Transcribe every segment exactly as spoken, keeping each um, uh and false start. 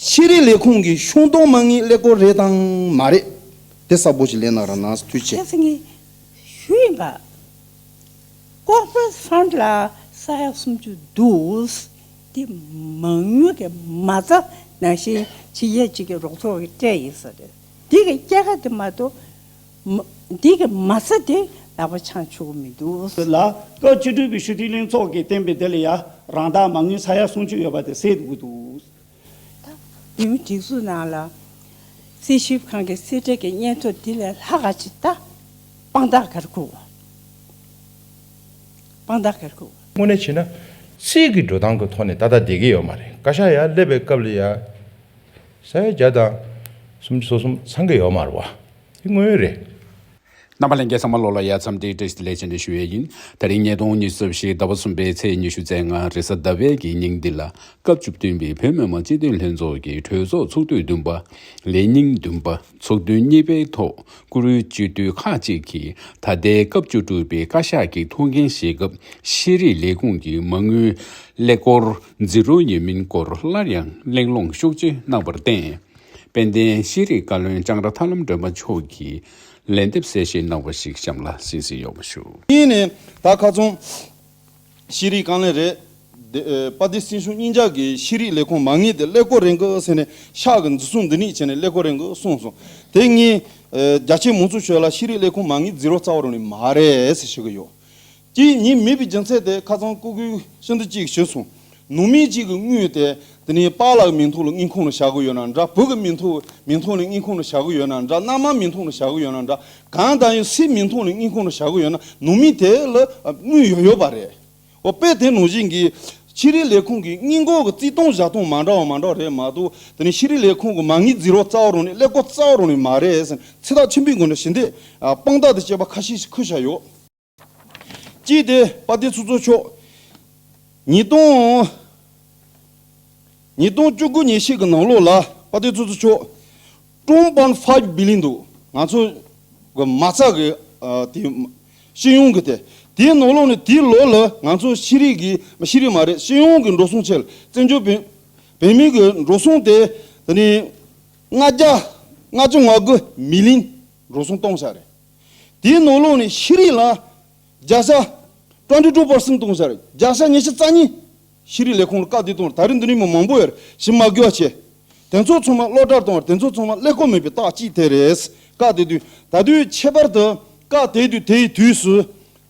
ཤེས་རིག་ལས་ཁུངས་ཀྱི་ཤུང་ཏོག་མ་དངུལ་ཀླད་ཀོར་རེད་དང་མ་རེད། དེ་གསལ་པོ་ཞིག་ལན་གནང་རོགས་གནང་། ཐུགས་རྗེ་ཆེ། ཁྱེད་ཚོ་ངས་ཞུ་ཡིན་པ། Corporate Fund ལ་ས་ཡ་སུམ་ཅུ་འདུག། དེ་མ་དངུལ་གྱི་མ་རྩ་ནང་བཞིན་ཕྱི་རྒྱལ་གཅིག་གི་རོགས་ཚོགས་ཀྱིས་སྤྲད་ཡིན་ས་རེད། དེ་གི་སྐྱེད་ཀ་དེ་མ་གཏོགས་མ་དེ་གི་མ་རྩ་དེ་ནག་པོ་ཆགས་ཆོག་གི་མི་འདུག། ལ་སྐབས་བཅུ་དྲུག་པའི་སྤྱི་འཐུས་ལྷན་ཚོགས་ཀྱིས་བཏོན་པའི་དེ་ལ་ཡ་རང་བདག་མ་དངུལ་ས་ཡ་སུམ་ཅུ་ཡོད་པ་དེ་ཟད་འགྲོ་གི་འདུག། ད་བོད་མིའི་སྒྲིག་འཛུགས་ནང་ལ་རྩིས་ཞིབ་ཁང་གི་རྩིས་ཁྲའི་གི་སྙན་ཐོ་འདི་ལས་ལྷག་ག་ཅིག་ད་དཔང་རྟགས་ག་རེ་དགོས། དཔང་རྟགས་ག་རེ་དགོས། དངོས་གནས་བྱས་ན་རྩིས་ཀྱི་འགྲོ་སྟངས་ཀྱི་ཐོག་ནས་ཏག་ཏག་བསྡད་ཀྱི་ཡོད་མ་རེད། བཀའ་ཤག་ཡར་སླེབས་པའི་སྐབས་ལ་ཡ་ས་ཡ་བརྒྱ་དང་སུམ་ཅུ་སོ་གསུམ་ཚང་གི་ཡོད་མ་རེད་བ། དེ་དངོས་ཡོད་རེད། རྣམ་པ་ལྷན་རྒྱས་ཚང་མ་ལོ་ལ་ཡ་འཚམས་འདྲི་བཀྲ་ཤིས་བདེ་ལེགས་བྱས་ནས་ཞུ་ཡས་ཡིན། དེ་རིང་ཉིས་སྟོང་ཉི་ཤུ་རྩ་བཞི་ཟླ་བ་གསུམ་པའི་ཚེས་ཉི་ཤུ་རྩ་ལྔ་རེས་གཟའ་ཟླ་བའི་གི་ཉིན་འདི་ལ་སྐབས་བཅུ་བདུན་པའི་བོད་མི་མང་སྤྱི་འཐུས་ལྷན་ཚོགས་ཀྱི་གྲོས་ཚོགས་ཚོགས་དུས་བདུན་པ་ལས་ཉིན་བདུན་པ་ཚོགས་ཐུན་གཉིས་པའི་ཐོག་བཀུར་འོས་སྤྱི་འཐུས་ཁག་ཅིག་གིས་ད་ལྟའི་སྐབས་བཅུ་དྲུག་པའི་བཀའ་ཤག་གི་ཐུགས་འགན་བཞེས་སྐབས་ཤེས་རིག་ལས་ཁུངས་ཀྱི་མ་དངུལ་ཀླད་ཀོར་ཛི་རོ་ཡིན་མིན་སྐོར་སླར་ཡང་གླེང་སློང་ཤུགས་ཆེ་གནང་བར་བརྟེན། དཔལ་ལྡན་ཤེས་རིག་བཀའ་བློན་ལྕང་ར་ཐར་ལམ་སྒྲོལ་མ་མཆོག་གིས་ལན་འདེབས་གསལ་བཤད་གནང་བ་ཞིག་གཤམ་ལ་གསན་གཟིགས་ཡོང་བ་ཞུ། ཡིན་ནའི་ད་ཁ་སང་ཤེས་རིག་བཀའ་བློན་རེད། དེ་ཨ་དཔལ་ལྡན་སྲིད་སྐྱོང་གཉིས་ཆ་གིས་ཤེས་རིག་ལས་ཁུངས་མ་དངུལ་དེ་ཀླད་ཀོར་རེད་འགོ་ཟེར་ནས་ཤག་གི་འཛིན་བཟུང་འདི་ནས་བྱས་ནས་ཀླད་ཀོར་རེད་འགོ་གསུངས་སོང་། དེ་ངས་ཨ་རྒྱ་ཆེ་མང་ཚོགས་ཞོལ་ལ་ཤེས་རིག་ལས་ཁུངས་མ་དངུལ་ཛི་རོ་རྩ་བ་རང་ནས་མ་རེད་ཟེར་ཞུ་གི་ཡོད། ཅིག་ཉིན་མེད་པའི་རྒྱུ་མཚན་དེ་ཁ་སང་སྐུ་སྒེར་ཤིན་ཏུ་གཅིག་ཞུས་སོང་། ནང་མི་གཅིག་གི་དངུལ་དེ་དེ་ནས་པཱ་ལགས་མིང་ཐོག་ལ་དངུལ་ཁང་ལ་བཞག་གི་ཡོད་ན་འདྲ། བུ་གི་མིང་ཐོག་མིང་ཐོག་ལ་དངུལ་ཁང་ལ་བཞག་གི་ཡོད་ན་འདྲ། མནའ་མ་མིང་ཐོག་ལ་བཞག་གི་ཡོད་ན་འདྲ། གང་ལྟར་ཡང་སུའི་མིང་ཐོག་ལ་དངུལ་ཁང་ལ་བཞག་གི་ཡོད་ན་ནང་མི་དེ་ལ་དངུལ་ཡོད་ཡོད་པ་རེད། འོ་དཔེ་དེ་ནང་བཞིན་གྱི་ཤེས་རིག་ལས་ཁུངས་ཀྱི་དངུལ་འགོག་གི་རྩིས་གཏོང་བཞག་སྟངས་མ་འདྲ་བ་མ་འདྲ་བ་རེད་མ་གཏོགས། དེ་ནས་ཤེས་རིག་ལས་ཁུངས་ཀྱི་མ་དངུལ་ཛི་རོ་རྩ་བ་རང་ནས་ཀླད་ཀོར་རྩ་བ་རང་ནས་མ་རེད་ཟེར་ཚིག་ཐག་ཆོད་པོའི་སྒོ་ནས་ཞུ་འདོད། དཔང་རྟགས་དང་བཅས་པ་ཁ་ཤས་ཤིག་ཁུར་བཞག་ཡོད། གཅིག་དེ་དཔལ་ལྡན་ཚོགས་གཙོ་མཆོག་ཉིས་སྟོང་ཉིས་སྟོང་བཅུ་དགུ་ཉི་ཤུ་གི་ནང་ལོགས་ལ་དཔལ་ལྡན་ཚོགས་གཙོ་མཆོག two point five billion འདུག། ང་ཚོ་གི་མ་རྩ་གི་ཨ་དེ་སྤྱི་ཡོངས་ཀྱི་དེ་དེའི་ནང་ལོགས་ནས་དེའི་ལོ་ལ་ང་ཚོ་ཤེས་རིག་གི་ཤེས་རིག་མ་རེད། སྤྱི་ཡོངས་ཀྱི་འགྲོ་སོང་ཆེད་ལ་བཙན་བྱོལ་བོད་བོད་མི་གི་འགྲོ་སོང་དེ་དེ་ནས་ལྔ་བརྒྱ་ལྔ་བཅུ་ང་དགུ་མི་ལི་ཡོན་འགྲོ་སོང་གཏོང་བཞག་རེད། དེའི་ནང་ལོགས་ནས་ཤེས་རིག་ལ་བརྒྱ་ཆ་twenty two percent གཏོང་བཞག་རེད། བརྒྱ་ཆ་ཉི་ཤུ་རྩ་གཉིས་ཤེས་རིག་ལས་ཁུངས་ལ་བཀག་སྡོམ་གཏོང་བ་རེད། ད་རིང་འདི་འདྲའི་མི་མང་པོ་ཡོད་རེད། ཞིབ་མ་དགོས་པ་བྱས། དེ་ཚོ་ཚང་མ་གློད་གྲབས་གཏོང་བ་རེད། དེ་ཚོ་ཚང་མ་ཀླད་ཀོར་མེད་པའི་རྟགས་གཅིག་དེ་རེད། བཀག་སྡོམ་དུས་ད་དུས་ཁྱད་པར་དུ་བཀག་དེ་དུས་དེའི་དུས་སུ་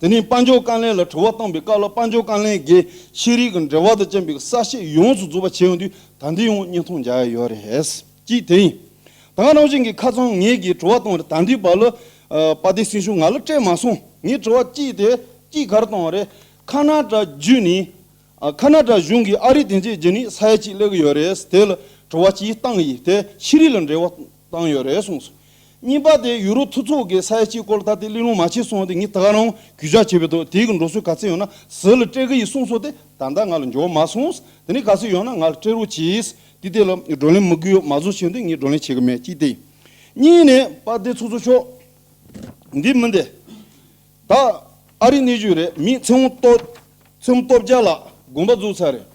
དེ་ནས་དཔལ་འབྱོར་བཀའ་བློན་ལ་དྲི་བ་བཏང་པའི་སྐབས་ལ་དཔལ་འབྱོར་བཀའ་བློན་གྱིས་ཤེས་རིག་གི་འབྲེལ་བ་དང་བཅས་པའི་གསལ་བཤད་ཡོངས་སུ་རྫོགས་པ་བྱས་ཡོང་དུས་ད་འདི་ཡང་བརྙན་ཐུང་རྒྱག་ཡ་ཡོད་རེད། གཅིག་དེ་ཡིན། ད་ག་ནང་བཞིན་གྱི་ཁ་སང་ངེད་ཀྱིས་དྲི་བ་བཏང་བ་རེད། ད་འདི་བར་ལ་ཨ་དཔལ་ལྡན་སྲིད་སྐྱོང་ང་ལ་སྤྲད་མ་སོང་། ངས་དྲི་བ་གཅིག་དེ་གཅིག་ག་རེ་བཏང་བ་རེད། ཁ་ན་ཌ་བརྒྱུད་ནས་ཨ་ཁ་ན་ཌ་གཞུང་གིས་ཨ་རིའི་དོན་ཚན་བརྒྱུད་ནས་ས་ཡ་གཅིག་སླེབས་ཀྱི་ཡོད་རེད། དེ་ལ་དྲི་བ་གཅིག་བཏང་གི་ཡིན། དེ་ཤེས་རིག་ལ་འབྲེལ་བ་བཏང་ཡོད་རེད་གསུངས་སོང་། གཉིས་པ་དེ་ཡུ་རོབ་མཐུན་ཚོགས་ཀྱི་ས་ཡ་གཅིག་སྐོར་ལ་ད་ལྟའི་གླེང་སློང་མ་བྱས་སོང་། དེ་ངས་ད་ག་རང་གུས་ཞབས་བྱས་པའི་ཐོག་དེའི་གི་འགྲོ་སོང་ག་ཚད་ཡོད་ན་ཟུར་ལ་སྤྲད་གི་ཡིན་གསུངས་སོང་། དེ་ད་ལྟ་ང་ལ་འབྱོར་མ་སོང་། དེ་ནས་ག་ཚོད་ཡོད་ན་ང་ལ་སྤྲད་རོགས་གྱིས། དེ་དེ་ལ་བགྲོ་གླེང་མི་དགོས་མ་བཟོ་བྱས་དུས་ངས་བགྲོ་གླེང་བྱེད་ཀྱི་མེད། གཅིག་དེ་ཡིན། གཉིས་ནས་དཔལ་ལྡན་ཚོགས་གཙོ་མཆོག་འདི་མི་འདི་ད་ཨ་རིའི་གནས་ཚུལ་རེད། མི་ཚེ་དབང་སྟོབས་ཚེ་དབང་སྟོབས་རྒྱལ་ལགས་དགོངས་པ་རྫོགས་ཚར་རེད།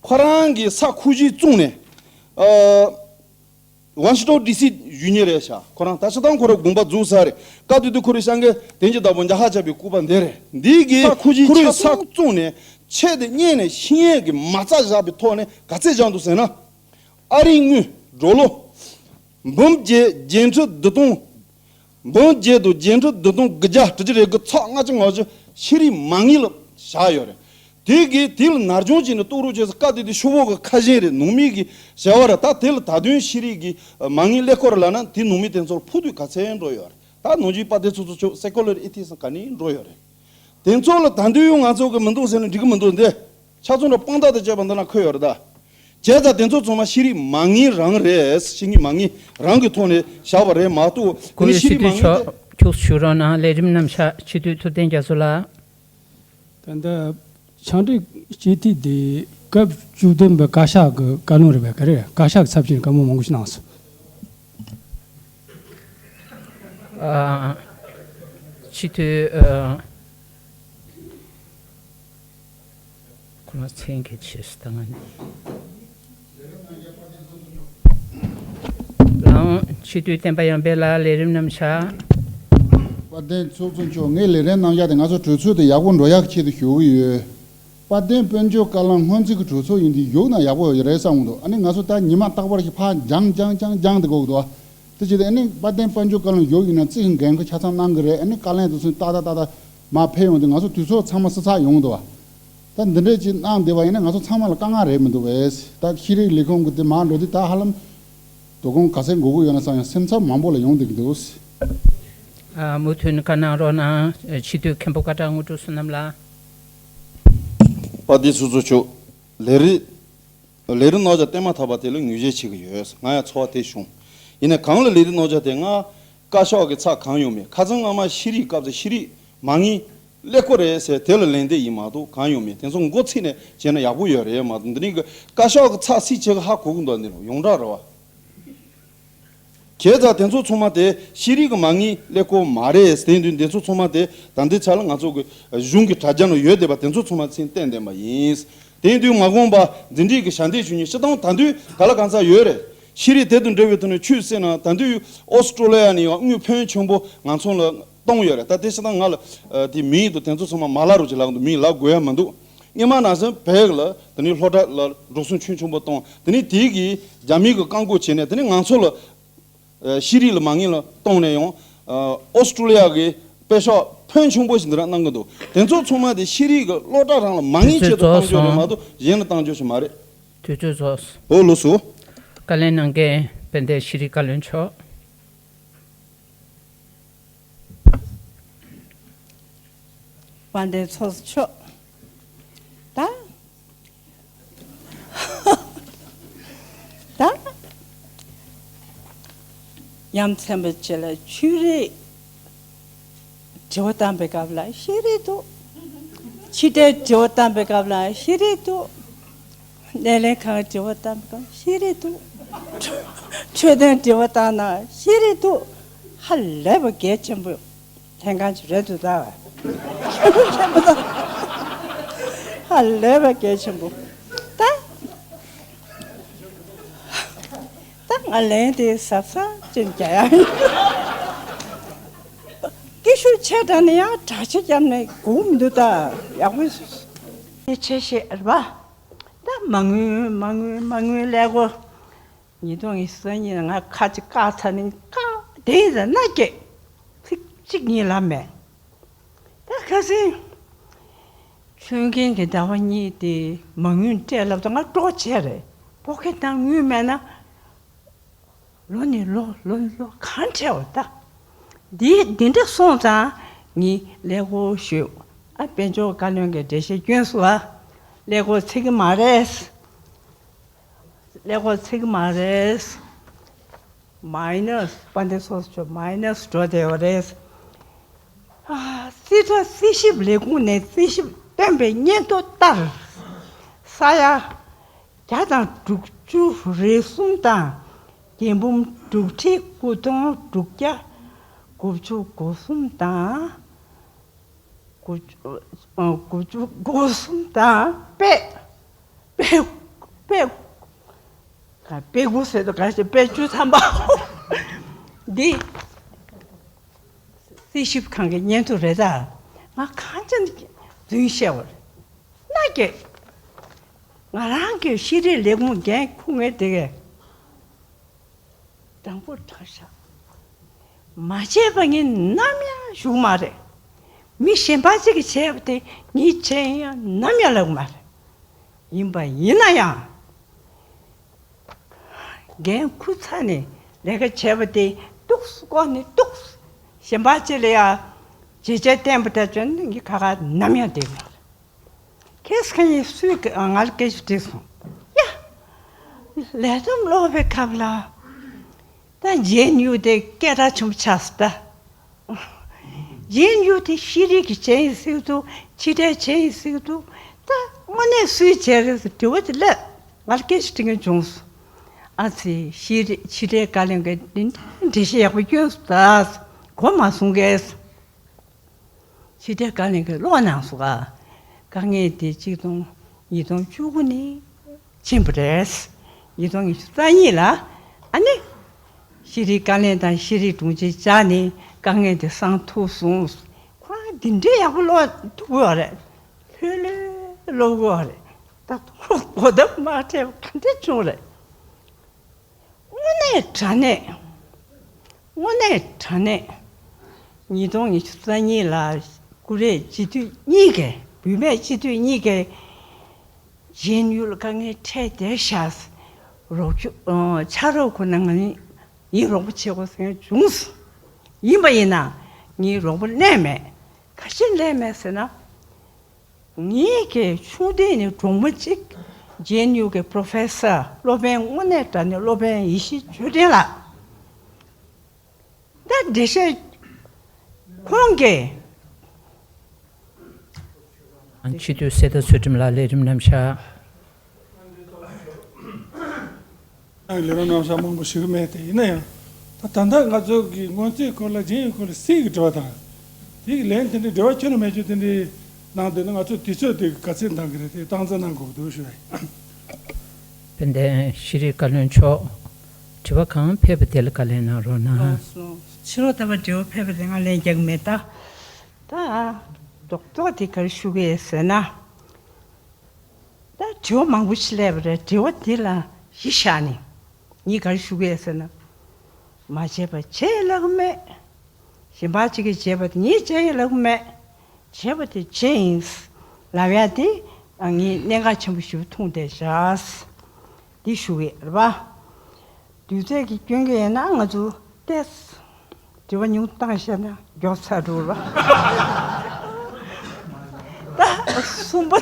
ཁོ་རང་གི་ས་ཁུག་ཅིག་བཙོངས་ནས་ཨ་ཝ་ཤིང་ཊོན་ཌི་སི་བཞུགས་མཁན་རེད་ཤག་ཁོ་རང་ད་ཆ་ཐང་ཁོ་རང་དགོངས་པ་རྫོགས་ཚར་རེད། སྐབས་དེ་དུས་ཁོ་རའི་ཤང་གི་དེང་གི་བདག་པོ་འཇའ་ཧ་ཆགས་པའི་སྐུ་པར་འདི་རེད། འདི་གི་ས་ཁུག་ཅིག་ཁོ་རའི་ཆ་ས་བཙོངས་ནས་ཆེད་དུ་གཉེར་ནས་ཤེས་ཡོན་གྱི་མ་རྩ་བཞག་པའི་ཐོག་ནས་ག་ཚད་བཞག་འདུག་ཟེར་ན། ཨ་རིའི་དངུལ་ཌོ་ལར་འབུམ་བརྒྱད་བརྒྱད་ཁྲི་བདུན་སྟོང་འབུམ་བརྒྱད་དང་བརྒྱད་ཁྲི་བདུན་སྟོང་དགུ་བརྒྱ་དྲུག་ཅུ་རེ་དགུ་ཚེག་ལྔ་བཅུ་ང་བཅུ་ཤེས་རིག་མ་དངུལ་ལ་བཞག་ཡོད་རེད། དེ་གིས་དེ་ལ་ནར་འགྱངས་བྱས་ནས་གཏོང་རོགས་བྱས་ཟེར། སྐབས་དེ་དུས་ཤོག་བུ་གི་ཁ་བཞེངས་རེད། ནང་མི་གི་བྱ་བ་རེད། ད་དེ་ལ་ད་དུང་ཤེས་རིག་གི་མ་དངུལ་ཀླད་ཀོར་ལབ་ན་དེ་ནང་མི་དེ་ཚོར་ཕོག་དུས་ག་ཚད་འགྲོ་ཡོད་རེད། ད་ནང་ཆོས་དཔལ་ལྡན་ཚོགས་གཙོ་མཆོག་སེ་ཀོ་ལར་ཨེ་ཐིག་སི་ག་ནས་འགྲོ་ཡོད་རེད། དེ་ཚོ་ལ་ད་དུང་ཡང་ང་ཚོ་གི་མི་འདུག་ཟེར་ན་འགྲིག་གི་མི་འདུག་འདི། ཆ་ཚང་ར་དཔང་རྟགས་དང་བཅས་པ་འདི་ན་འཁོད་ཡོད་རེད་ད། བྱས་ཙང་དེ་ཚོ་ཚང་མ་ཤེས་རིག་མ་དངུལ་རང་རེད། ཤེས་རིག་མ་དངུལ་རང་གི་ཐོག་ནས་བཞག་པ་རེད་མ་གཏོགས། དེ་ནི་ཤེས་རིག་མ་དངུལ་དེ། ཁྱུག་ཞུ་རོགས་གནང་། ལས་རིམ་རྣམ་གཞག་སྤྱི་འཐུས་ཐུབ་བསྟན་རྒྱ་མཚོ་ལགས། ད་ལྟ་ཕྱག་བྲིས་སྤྱི་འཐུས་དེ་སྐབས་བཅུ་བདུན་པའི་བཀའ་ཤག་གི་བཀའ་བློན་རེད་པས། ག་རེ་བཀའ་ཤག་གི་ཚབ་བྱས་ནས་བཀའ་མོལ་མང་པོ་ཞིག་གནང་སོང་། ཨ། སྤྱི་འཐུས་ཨ། ཁོ་ན་མཚན་གྱི་ཆེ་སྟངས་ནི། སྤྱི་འཐུས་བསྟན་པ་ཡར་འཕེལ་ལགས་ལས་རིམ་རྣམས་བཞག་དཔལ་ལྡན་ཚོགས་གཙོ་མཆོག་ངས་ལས་རིམ་རྣམས་བཞག་སྟེ་ང་ཚོ་གྲོས་ཚོགས་དེ་ཡག་པོ་འགྲོ་ཡག་གི་ཆེད་དུ་ཞུ་གི་ཡོད། དཔལ་ལྡན་དཔལ་འབྱོར་བཀའ་བློན་སྔོན་རྩིས་ཀྱི་གྲོས་ཚོགས་ཡིན་དུས་བཞུགས་ན་ཡག་པོ་རེད་བསམ་གི་འདུག་ཨ་ནི་ང་ཚོ་ད་ཉི་མ་རྟག་པར་གྱི་ཕར་འགྱངས་འགྱངས་འགྱངས་འགྱངས་དེ་དགོས་གི་འདུག་དེ་བྱས་ཏེ་ཨ་ནི་དཔལ་ལྡན་དཔལ་འབྱོར་བཀའ་བློན་བཞུགས་ཡིན་ན་རྩིས་ཀྱི་འགན་ཁུར་ཆ་ཚང་གནང་གི་རེད། ཨ་ནི་བཀའ་བློན་དེ་ཚོས་ཏག་ཏག་ཏག་ཏག་མར་ཕེབས་ཡོང་དུས་ང་ཚོ་དུས་ཚོད་ཚང་མ་བསྲི་ཚར་ཡོང་གི་འདུག་ད་འདི་འདྲས་ཅིག་གནང་བསྡད་པ་ཡིན་ན་ང་ཚོ་ཚང་མ་ལ་དཀའ་ངལ་རེད་མི་འདུག་བས། ད་ཤེས་རིག་ལས་ཁུངས་ཀྱི་དེ་མར་འགྲོ་དུས་ད་ཧ་ལམ་དོ་དགོང་ག་ཚད་འགོར་གྱི་ཡོད་ན་བསམ་ཡང་སེམས་འཚབ་མང་པོ་ལ་ཡོང་བསྡད་ཀྱི་འདུག་ཨ། མུ་མཐུད་བཀའ་གནང་རོགས་གནང་། སྤྱི་འཐུས་མཁན་པོ་ཀ་ཊ་དངོས་གྲུབ་བསོད་ནམས་ལགས། དཔལ་ལྡན་ཚོགས་གཙོ་མཆོག་ལས་རིམ་ལས་རིམ་གནང་བྱ་བསྟན་མ་ཐག་པ་དེ་ལ་ངོས་བཞེས་བྱེད་ཀྱི་ཡོད། ང་ཡང་ཚོར་བ་དེ་བྱུང་། ཡིན་ནའི་གང་ལ་ལས་རིམ་གནང་བྱ་དེ་ང་བཀའ་ཤག་གི་ཚབ་གང་ཡོང་མེད། ཁ་སང་སྔ་མ་ཤེས་རིག་སྐབས་སུ་ཤེས་རིག་མ་དངུལ་ཀླད་ཀོར་རེད་ཟེར་དེ་ལ་ལན་འདེབས་ཡིན་མ་གཏོགས་གང་ཡོང་མེད། དེ་ཚོ་མགོ་ཚིག་ནས་བྱས་ན་ཡག་པོ་ཡོད་རེད་མ་གཏོགས་འདི་རིང་གི་བཀའ་ཤག་གི་ཚབ་སྲིད་བྱེད་ཀྱི་ཧ་གོ་གི་འདུག་འདི་རུ་ཡོངས་གྲགས་རེད་བ། ཁྱེད་ཚོ་དེ་ཚོ་ཚང་མ་དེ་ཤེས་རིག་གི་མ་དངུལ་ཀླད་ཀོར་མ་རེད། དེ་དུས་དེ་ཚོ་ཚང་མ་དེ་ད་ལྟའི་ཆ་ལ་ང་ཚོ་གི་གཞུང་གི་དྲ་རྒྱ་ནང་ཡོད་བསྡད་པ་དེ་ཚོ་ཚང་མ་མཚན་བསྟན་བསྡད་པ་ཡིན། དེ་དུས་མ་འོངས་པ་འཛིན་བྲིས་ཀྱི་ཞལ་འདེབས་ཞུ་མཁན་སྤྱིར་བཏང་ད་དུང་ག་ལ་གང་ཚ་ཡོད་རེད། ཤེས་རིག་དེ་དང་འབྲེལ་བའི་ཐོག་ནས་ཆུད་ཟོས་ན་ད་དུང་ཨོ་སི་ཀྲོ་ལི་ཡ་ནས་ཡང་དངུལ་ཕོན་ཆེན་པོ་ང་ཚོ་ལ་གཏོང་ཡོད་རེད། ད་དེ་སྤྱིར་བཏང་ང་ལ་ཨ་དེ་མིང་དང་དེ་ཚོ་ཚང་མ་མ་ལབ་རོགས་ཅེས་ལབ་འདུག་མིང་ལབ་དགོས་ཡ་མི་འདུག་སྔོན་མ་ནང་བཞིན་བོད་ལ་དེ་ནས་སློབ་གྲྭ་ལ་འགྲོ་སོང་ཆུང་ཆུང་པོ་གཏོང་། དེ་ནས་དེ་གིས་རྒྱ་མི་གིས་བཀག་འགོག་བྱས་ནས་དེ་ནས་ང་ཚོ་ལ་ཨ་ཤེས་རིག་ལ་མ་དངུལ་ལ་གཏོང་ནས་ཡང་ཨ་ཨོ་སི་ཀྲོ་ལི་ཡ་གི་དཔེ་ཤག་ཕོན་ཆུང་པོ་ཞིག་འདི་རང་གནང་གི་འདུག་དེ་ཚོ་ཚང་མ་དེ་ཤེས་རིག་གི་སློབ་གྲྭ་རང་ལ་མ་དངུལ་ཆེད་དུ་གཏོང་རྒྱུ་རེད་མ་གཏོགས་གཞན་ལ་གཏོང་རྒྱུ་ཞིག་མ་རེད། དུས་ཚོད་རྫོགས། འོ་ལགས་སོ། བཀའ་ལན་གནང་མཁན་དཔལ་ལྡན་ཤེས་རིག་བཀའ་བློན་མཆོག་དཔལ་ལྡན་ཚོགས་གཙོ་མཆོག་ད། ད། ཡ་མཚན་པ་ཅིག་ལ་ཆོས་རིག་དྲི་བ་བཏང་པའི་སྐབས་ལ་ཤེས་རིག་འདུག་ཕྱི་དྲིལ་དྲི་བ་བཏང་པའི་སྐབས་ལ་ཤེས་རིག་འདུག་སྣེ་ལེན་ཁང་དྲི་བ་བཏང་པའི་སྐབས་ཤེས་རིག་འདུག་འཕྲོད་བསྟེན་དྲི་བ་བཏང་ན་ཤེས་རིག་འདུག་ཧ་ལས་པ་གལ་ཆེན་པོ། ལྷན་ཁང་ཅིག་རེད་འདུག་ད། ཧ་ལས་པ་གལ་ཆེན་པོ། ད། ད་ང་ལན་དེ་གཟབ་གཟབ་ཅིག་རྒྱག་ཡ་ཡིན། སྐད་ཤུགས་ཆེ་དྲགས་ནས་ཡང་དྲག་ཆ་བརྒྱབ་ནས་སྒུག་མི་འདུག་ད། ཡག་པོ་ཞེ་ཆེ་ཞེ་རེད་པ། ད་མ་དངུལ་མ་དངུལ་མ་དངུལ་ཀླད་ཀོར། ཉིས་སྟོང་ཉི་ཤུ་རྩ་གཉིས་ལ་ང་ཁ་ཅིག་བཀག་ཚར་ནས་བཀག་དེ་ཡིན་ཙང་མནའ་སྐྱེལ། ཚིག་གཅིག་གཉིས་ལབ་མེད། ད་ཁ་སང་ཆུང་མཁན་གྱི་ཟླ་བ་གཉིས་དེ་མ་དངུལ་སྤྲད་ལབ་ད་ང་སྤྲོ་བྱས་རེད། ཕོ་སྐད་བཏང་དངུལ་མེད་ན་ལོ་ནས་ལོ་ལོ་ནས་ལོ་གང་འཕྲད་པ་ད། འདི་འདི་འདྲ་སོང་ཙང་ངས་ཀླད་ཀོར་ཞུས། ཨ་དཔལ་འབྱོར་བཀའ་བློན་གྱིས་འགྲེལ་བཤད་སྐྱོན་སོང་ཨ། ཀླད་ཀོར་ཚིག་གི་མ་རེད། ཀླད་ཀོར་ཚིག་མ་རེད། མའི་ནས་དཔལ་ལྡན་ཚོགས་གཙོ་མའི་ནས་འགྲོ་བསྡད་པ་རེད། ཨ་རྩིས་ཁྲ་རྩིས་ཞིབ་ལས་ཁུངས་ནས་རྩིས་ཞིབ་བཏོན་པའི་སྙན་ཐོ་ལྟར། ས་ཡ་བརྒྱ་དང་དྲུག་ཅུ་རེ་གསུམ་དང་རྒྱལ་འབུམ་དྲུག་ཁྲི་དགུ་སྟོང་དྲུག་བརྒྱ་དགུ་བཅུ་གོ་གསུམ་དང་། དགུ་བཅུ་ཨ་དགུ་བཅུ་གོ་གསུམ་དང་པད། པད། པད། པད་དགུ་ཟེར་དུས་ག་ཞིག་པད་བཅུ་ཐམ་པ། འདི། རྩིས་ཞིབ་ཁང་གི་སྙན་ཐོ་རེད་ད། ང་གང་ཅི་རྫུན་བཤད་པ་རེད། མནའ་སྐྱེལ། ང་རང་གི་ཤེས་རིག་ལས་ཁུངས་འགན་འཁུར་མཁན་དེ་གས། དྲང་པོ་དྲང་བཞག་མ་བྱས་པ་ངས་ནམ་ཡང་ཞུ་གི་མ་རེད། མི་གཞན་པ་ཅིག་གིས་བྱས་པ་དེ་ངས་བྱས་ཡིན་ཡང་ནམ་ཡང་ལབ་གི་མ་རེད། ཡིན་པ་ཡིན་ན་ཡང་། འགན་འཁུར་ཚར་ནས་ལས་ཀ་བྱས་པ་དེ་ཏོག་ཙམ་བཀོག་ནས་ཏོག་ཙམ་གཞན་པ་ཅིག་ལ་ཡང་བྱས་རྗེས་བསྟན་པ་འདྲ་བྱུང་ན་ངས་ཁ་ཁ་ནམ་ཡང་བསྡད་གི་མ་རེད། ཁེ་སི་ཁེ་ཡིས་སུས་ང་ལ་སྐད་ཆ་དྲིས་སོང་། ཡ། ལས་རྩོམ་ཀློག་པའི་སྐབས་ལ། ད་ཇེ་ཨེན་ཡུ་དེ་སྐད་གྲགས་ཆེན་པོ་ཆགས་སོང་ད། ཇེ་ཨེན་ཡུ་དེ་ཤེས་རིག་གི་ཇེ་ཨེན་ཡུ་ཟེར་གི་འདུག་ཕྱི་དྲིལ་ཇེ་ཨེན་ཡུ་ཟེར་གི་འདུག་ད་དངོས་གནས་སུའི་ཇེ་ཨེན་ཡུ་རེད་ཟེར་དྲི་བ་དེ་སླེབས། ང་ལ་སྐད་ཆ་དྲི་མཁན་བྱུང་སོང་། ཨ་ཙི་ཕྱི་དྲིལ་ཕྱི་དྲིལ་བཀའ་བློན་གྱིས་འགྲེལ་བཤད་ཡག་པོ་སྐྱོན་སོང་ད། གོ་མ་སོང་གས། ཕྱི་དྲིལ་བཀའ་བློན་གྱིས་ཀློག་གནང་སོང་ཨ། དཀའ་ངལ་དེ་གཅིག་སྟོང་ཉིས་སྟོང་བཅུ་དགུ་ནས་ཕྱིན་པ་རེད། ཉིས་སྟོང་ཉི་ཤུ་རྩ་གཉིས་ལ་ཨ་ནི་ ཤེས་རིག་བཀའ་བློན་དང་ཤེས་རིག་དྲུང་ཆེ་བཅར་ནས་དཀའ་ངལ་དེ་སེལ་ཐུབ་སོང་། ཁོ་རང་འདི་འདྲའི་ཡག་པོ་ཀློག་ཐུབ་ཀྱི་ཡོད་རེད། ལྷོད་ལྷོད་ཀློག་གི་ཡོད་རེད། ད་གོ་བརྡ་མ་འཕྲོད་པ་ག་འདྲ་བྱུང་རེད། དངོས་གནས་དྲང་གནས། དངོས་གནས་དྲང་གནས། ཉིས་སྟོང་ཉི་ཤུ་རྩ་གཉིས་ལ་ཀུ་རེ་སྤྱི་འཐུས་གཉིས་ཀས། བུད་མེད་སྤྱི་འཐུས་གཉིས་ཀས་ཇེ་ཨེན་ཡུ་ལ་དཀའ་ངལ་འཕྲད་བསྡད་ཤག། རོགས་སྐྱོར་ཨ་ཕྱག་རོགས་ཁོ་ན་ང་ཡིན་རོགས་པ་བྱེད་དགོས་ཟེར་མཁན་བྱུང་སོང་། ཡིན་པ་ཡིན་ན་ངས་རོགས་པ་ལེན་མེད། ག་ཞིག་ལེན་མེད་ཟེར་ན། ངེད་ཀྱི་ཆུང་དུས་ནས་གྲོགས་མོ་གཅིག་ཇེ་ཨེན་ཡུ་གི་པྲོ་ཕེ་སར་སློབ་དཔོན་དངོས་གནས་དྲང་གནས་སློབ་དཔོན་ཡེ་ཤེས་ཆོས་སྒྲོན་ལགས། ད་འགྲེལ་བཤད་ཁོང་གིས། སྤྱི་འཐུས་གསེར་རྟ་ཚུལ་ཁྲིམས་ལགས་ལས་རིམ་རྣམ་གཞག་ལས་རིམ་རྣམ་གཞག་མང་པོ་ཞུ་གི་མེད་དེ། ཡིན་ན་ཡང་ད་ད་ལྟ་ང་ཚོ་གི་སྔོན་རྩིས་སྐོར་ལ་རྗེས་ཡི་སྐོར་ལ་སྲིད་ཀྱི་འབྲེལ་བ་དང་། དེ་གི་ལན་དེ་འདྲའི་འབྲེལ་བ་ཁྱོན་ནས་མེད་རྒྱུ་དེ་འདྲའི་གནང་འདུག་ན། ང་ཚོ་དུས་ཚོད་དེ་ག་ཚོད་འདང་གི་རེད། དེ་སྟངས་འཛིན་གནང་དགོས་འདུག་ཞུ་བ་ཡིན། དཔལ་ལྡན་ཤེས་རིག་བཀའ་བློན་མཆོག་དྲི་བ་གང་ཕེབས་པ་དེ་ལ་བཀའ་ལན་གནང་རོགས་གནང་། ཕྱི་ལོགས་ལྟ་བ་འབྲེལ་བ་ཕེབས་པ་དེ་ང་ལན་རྒྱག་གི་མེད་ད། ད་རྡོག་རྡོག་དེ་ག་རེ་ཞུ་གི་ཡོད་ཟེར་ན། ད་དྲི་བ་མང་པོ་ཞིག་སླེབས་པ་རེད། དྲི་བ་འདི་ལ་གཞི་བཞག་ནས་ངས་ག་རེ་ཞུ་གི་ཡོད་ཟེར་ན། མ་བྱས་པ་བྱས་ལབ་ཀྱི་མེད། གཞན་པ་གཅིག་གིས་བྱས་པ་དེ་ངས་བྱས་ཡིན་ལབ་ཀྱི་མེད། བྱས་པ་དེ་བྱས་ཡིན་ལབ་ཡ་དེ་ངས་གནད་འགག་ཆེན་པོ་ཞེ་པོ་མཐོང་བསྡད་བཞག། འདི་ཞུ་གི་ཡོད་རེད་པ། དུས་ཚོད་ཀྱི་སྐྱོན་གྱིས་ཡིན་ན་ང་ཚོ་ཏོག་ཙམ་དྲི་བ་ཉུང་བཏང་བཤད་ན་མགྱོགས་ཚར་འགྲོ་ར། ད་གསུམ་པ།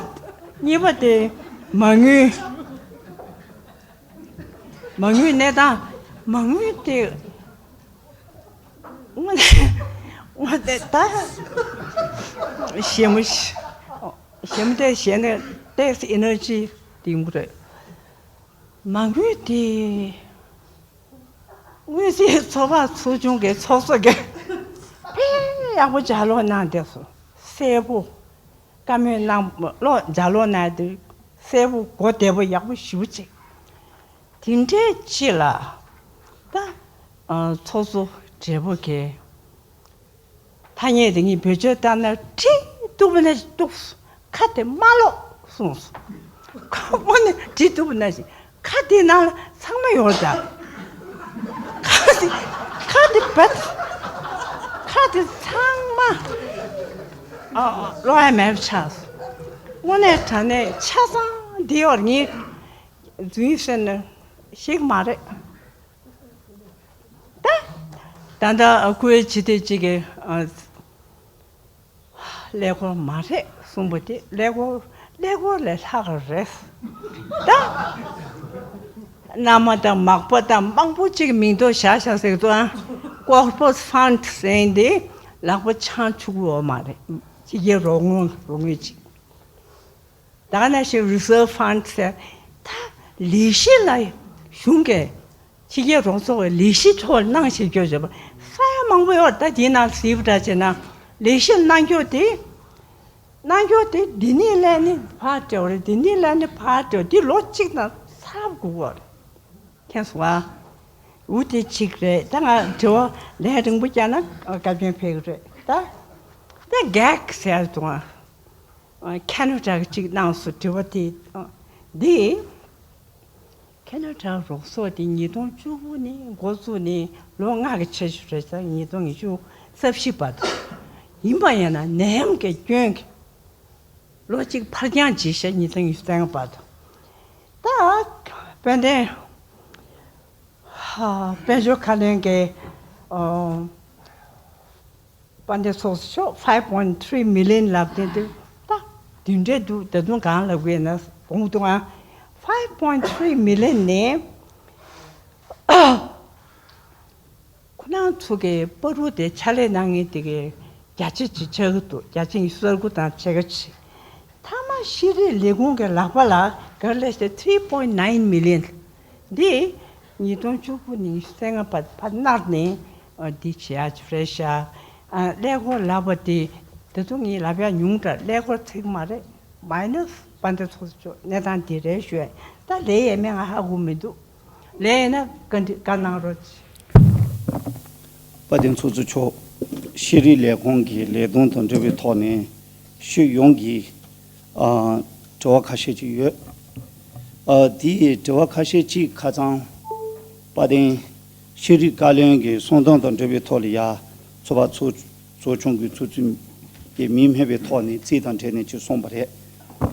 གཉིས་པ་དེ་མ་དངུལ། མ་དངུལ་གནས་སྟངས། མ་དངུལ་དེ་དངོས་གནས་དངོས་གནས་ད་ཞེ་མོ་ཞེ་མོ་དེ་བཤད་ན་ཏོག་ཙམ་ཨེ་ནར་ཇི་དེ་ཡོང་གི་རེད། མ་དངུལ་དེ། དངུལ་རྩིས་ཚོགས་པ་ཚོགས་ཆུང་གི་ཚོགས་གཙོ་གིས་དཔེ་ཡག་པོ་ལྗགས་ཀློག་གནང་བསྡད་སོང་། གསལ་པོ། བཀའ་མོལ་གནང་ཀློག་ལྗགས་ཀློག་གནང་དུས་གསལ་པོ་གོ་བདེ་པོ་ཡག་པོ་ཞེ་པོ་ཅིག། དེ་འདྲའི་ཅིག་ལ་ད་ཨ་ཚོགས་གཙོ་བགྲེས་པོ་གིས། ཐ་སྙད་དེ་ངས་བེད་སྤྱོད་བཏང་ན་བྲིས་གཏུབ་ན་གཏུབ། ཁ་དེ་མ་ཀློག་གསུངས་སོང་། ཁོ་དངོས་གནས་བྲིས་གཏུབ་ན་ཞིག། ཁ་དེ་ནང་ལ་ཚང་མ་ཡོད་ད། ཁ་དེ་ཁ་དེ་བད། ཁ་དེ་ཚང་མ་ཨ་ཀློག་ཡ་མེད་པ་ཆགས་སོང་། དངོས་གནས་དྲང་གནས་ཆ་ཚང་འདི་ཡོད་ངས་རྫུན་ཟེར་ན་ཤེས་ཀྱི་མ་རེད། ད་ད་ལྟ་ཀུ་ཝེ་ཊི་སྤྱི་འཐུས་གཅིག་གིས་ཨ་ཀླད་ཀོར་མ་རེད་གསུངས་པ་དེ་ཀླད་ཀོར་ཀླད་ཀོར་ལས་ལྷག་ག་རེད། ད་མནའ་མ་དང་མག་པ་དང་མང་པོ་གཅིག་མིང་ཐོ་བཞག་བཞག་ཟེར་གི་འདུག་ཨ། ཀོར་པོ་རེཊ་ཕན་ཌི་ཟེར་དེ་ལག་པ་འཆང་ཆོག་གི་ཡོད་མ་རེད། ཕྱི་རྒྱལ་རོགས་དངུལ་རོགས་དངུལ་གཅིག། ད་ག་ནང་བཞིན་རི་སརབ་ཕན་ཌི་ཟེར། ད་ལས་གཞི་ལ་གཞུང་གིས་ཕྱི་རྒྱལ་རོགས་ཚོགས་ཀྱི་ལས་གཞི་ཐོག་གནང་བཞིན་སྐྱོད་བྱེད་པ་ས་ཡ་མང་པོ་ཡོད། ད་དེའི་ནང་གཟིགས་པ་འདྲ་བྱས་ན་ལས་གཞི་གནང་སྐྱོད་དེ་གནང་སྐྱོད་དེ་འདི་ནས་ལས་ནི་ཕར་སྤྲད་པ་རེད། འདི་ནས་ལས་ནི་ཕར་སྤྲད་པ་འདི་ལོ་གཅིག་དང་ཚར་དགོས་པ་རེད། མཁྱེན་སོང་ཨ། འུ་དེ་གཅིག་རེད། ད་ང་དྲི་བ་ལན་རིང་པོ་བརྒྱབ་ན་བཀའ་བཀྱོན་ཕེབས་ཀྱི་རེད་ད། ད་གྷེག་ཟེར་དུས་ཨ། ཁེ་ན་ཌ་གི་གཅིག་གནང་སོང་དྲི་བ་དེ། འདི་ཁེ་ན་ཌ་རོགས་ཚོགས་དེ་ཉིས་སྟོང་བཅུ་དགུ་ནས་འགོ་བཙུགས་ནས་ལོ་ལྔ་གི་ཆེད་ཞུ་རེད་ཟེར། ཉིས་སྟོང་ཉི་ཤུ་རྩ་བཞི་བར་དུ། ཡིན་པ་ཡིན་ན་ནད་ཡམས་ཀྱི་སྐྱོན་གྱིས་ལོ་གཅིག་ཕར་འགྱངས་བྱས་ཤག། ཉིས་སྟོང་ཉི་ཤུ་རྩ་ལྔ་བར་དུ། ད་དཔལ་ལྡན་དཔལ་འབྱོར་བཀའ་བློན་གྱིས་ཨོ། དཔལ་ལྡན་ཚོགས་གཙོ་མཆོག five point three million ལབ་དེ་འདུག་ད་དེ་འདྲས་འདུག་ད་དུང་གང་ལབ་དགོས་ན་དགོངས་འདུག་ཨ། five point three million ནས་ཁོ་རང་ཚོ་གི་བར་དུ་དེ་ཕྱག་ལས་གནང་མཁན་དེ་གི་བརྒྱ་ཆ་གཅིག་ཆགས་ཀྱི་འདུག་བརྒྱ་ཆ་ཉི་ཤུ་རྩ་དགུ་དང་ཕྱེད་ཀ་གཅིག་མཐའ་མ་ཤེས་རིག་ལས་ཁུངས་ཀྱི་ལག་པ་ལ་ག་རེ་ལབ་ཤག three point nine million། འདི་ཉིས་སྟོང་བཅུ་དགུ་ནས་ཉི་ཤུ་རྩ་ལྔ་བར་ཕར་མནར་ནས་ཨ་འདི་བྱེད་ཡག་ཅིག་རེད་ཤག་ཨ་ཀླད་ཀོར་ལབ་པ་དེ་ད་དུང་ངས་ལབ་ཡག་ཉུང་དྲགས། ཀླད་ཀོར་ཚིག་མ་རེད། མའི་ནས་དཔལ་ལྡན་ཚོགས་གཙོ་མཆོག་གནས་སྟངས་འདི་རེད་ཞུ་ཡ། ད་ལན་ཡས་མེད། ང་ཧ་གོ་མི་འདུག་ལན་ཡིན་ན་བཀའ་འདྲི་བཀའ་གནང་རོགས་གྱིས། དཔལ་ལྡན་ཚོགས་གཙོ་མཆོག་ཤེས་རིག་ལས་ཁུངས་ཀྱི་ལས་དོན་དང་འབྲེལ་བའི་ཐོག་ནས་ཤོད་ཡོང་གི་ཨ་དྲི་བ་ཁ་ཤས་ཅིག་ཡོད། ཨ་དེའི་དྲི་བ་ཁ་ཤས་ཅིག་ཁ་ཚང་དཔལ་ལྡན་ཤེས་རིག་བཀའ་བློན་གྱི་གསུང་དོན་དང་འབྲེལ་བའི་ཐོག་ལ་ཡ་ཚོགས་པ་ཚོགས་ཚོགས་ཆུང་གི་ཚོགས་གཙོ་གི་མིང་སྨོས་པའི་ཐོག་ནས་རྩིས་དང་འབྲེལ་ནས་ཅིག་གསུངས་པ་རེད།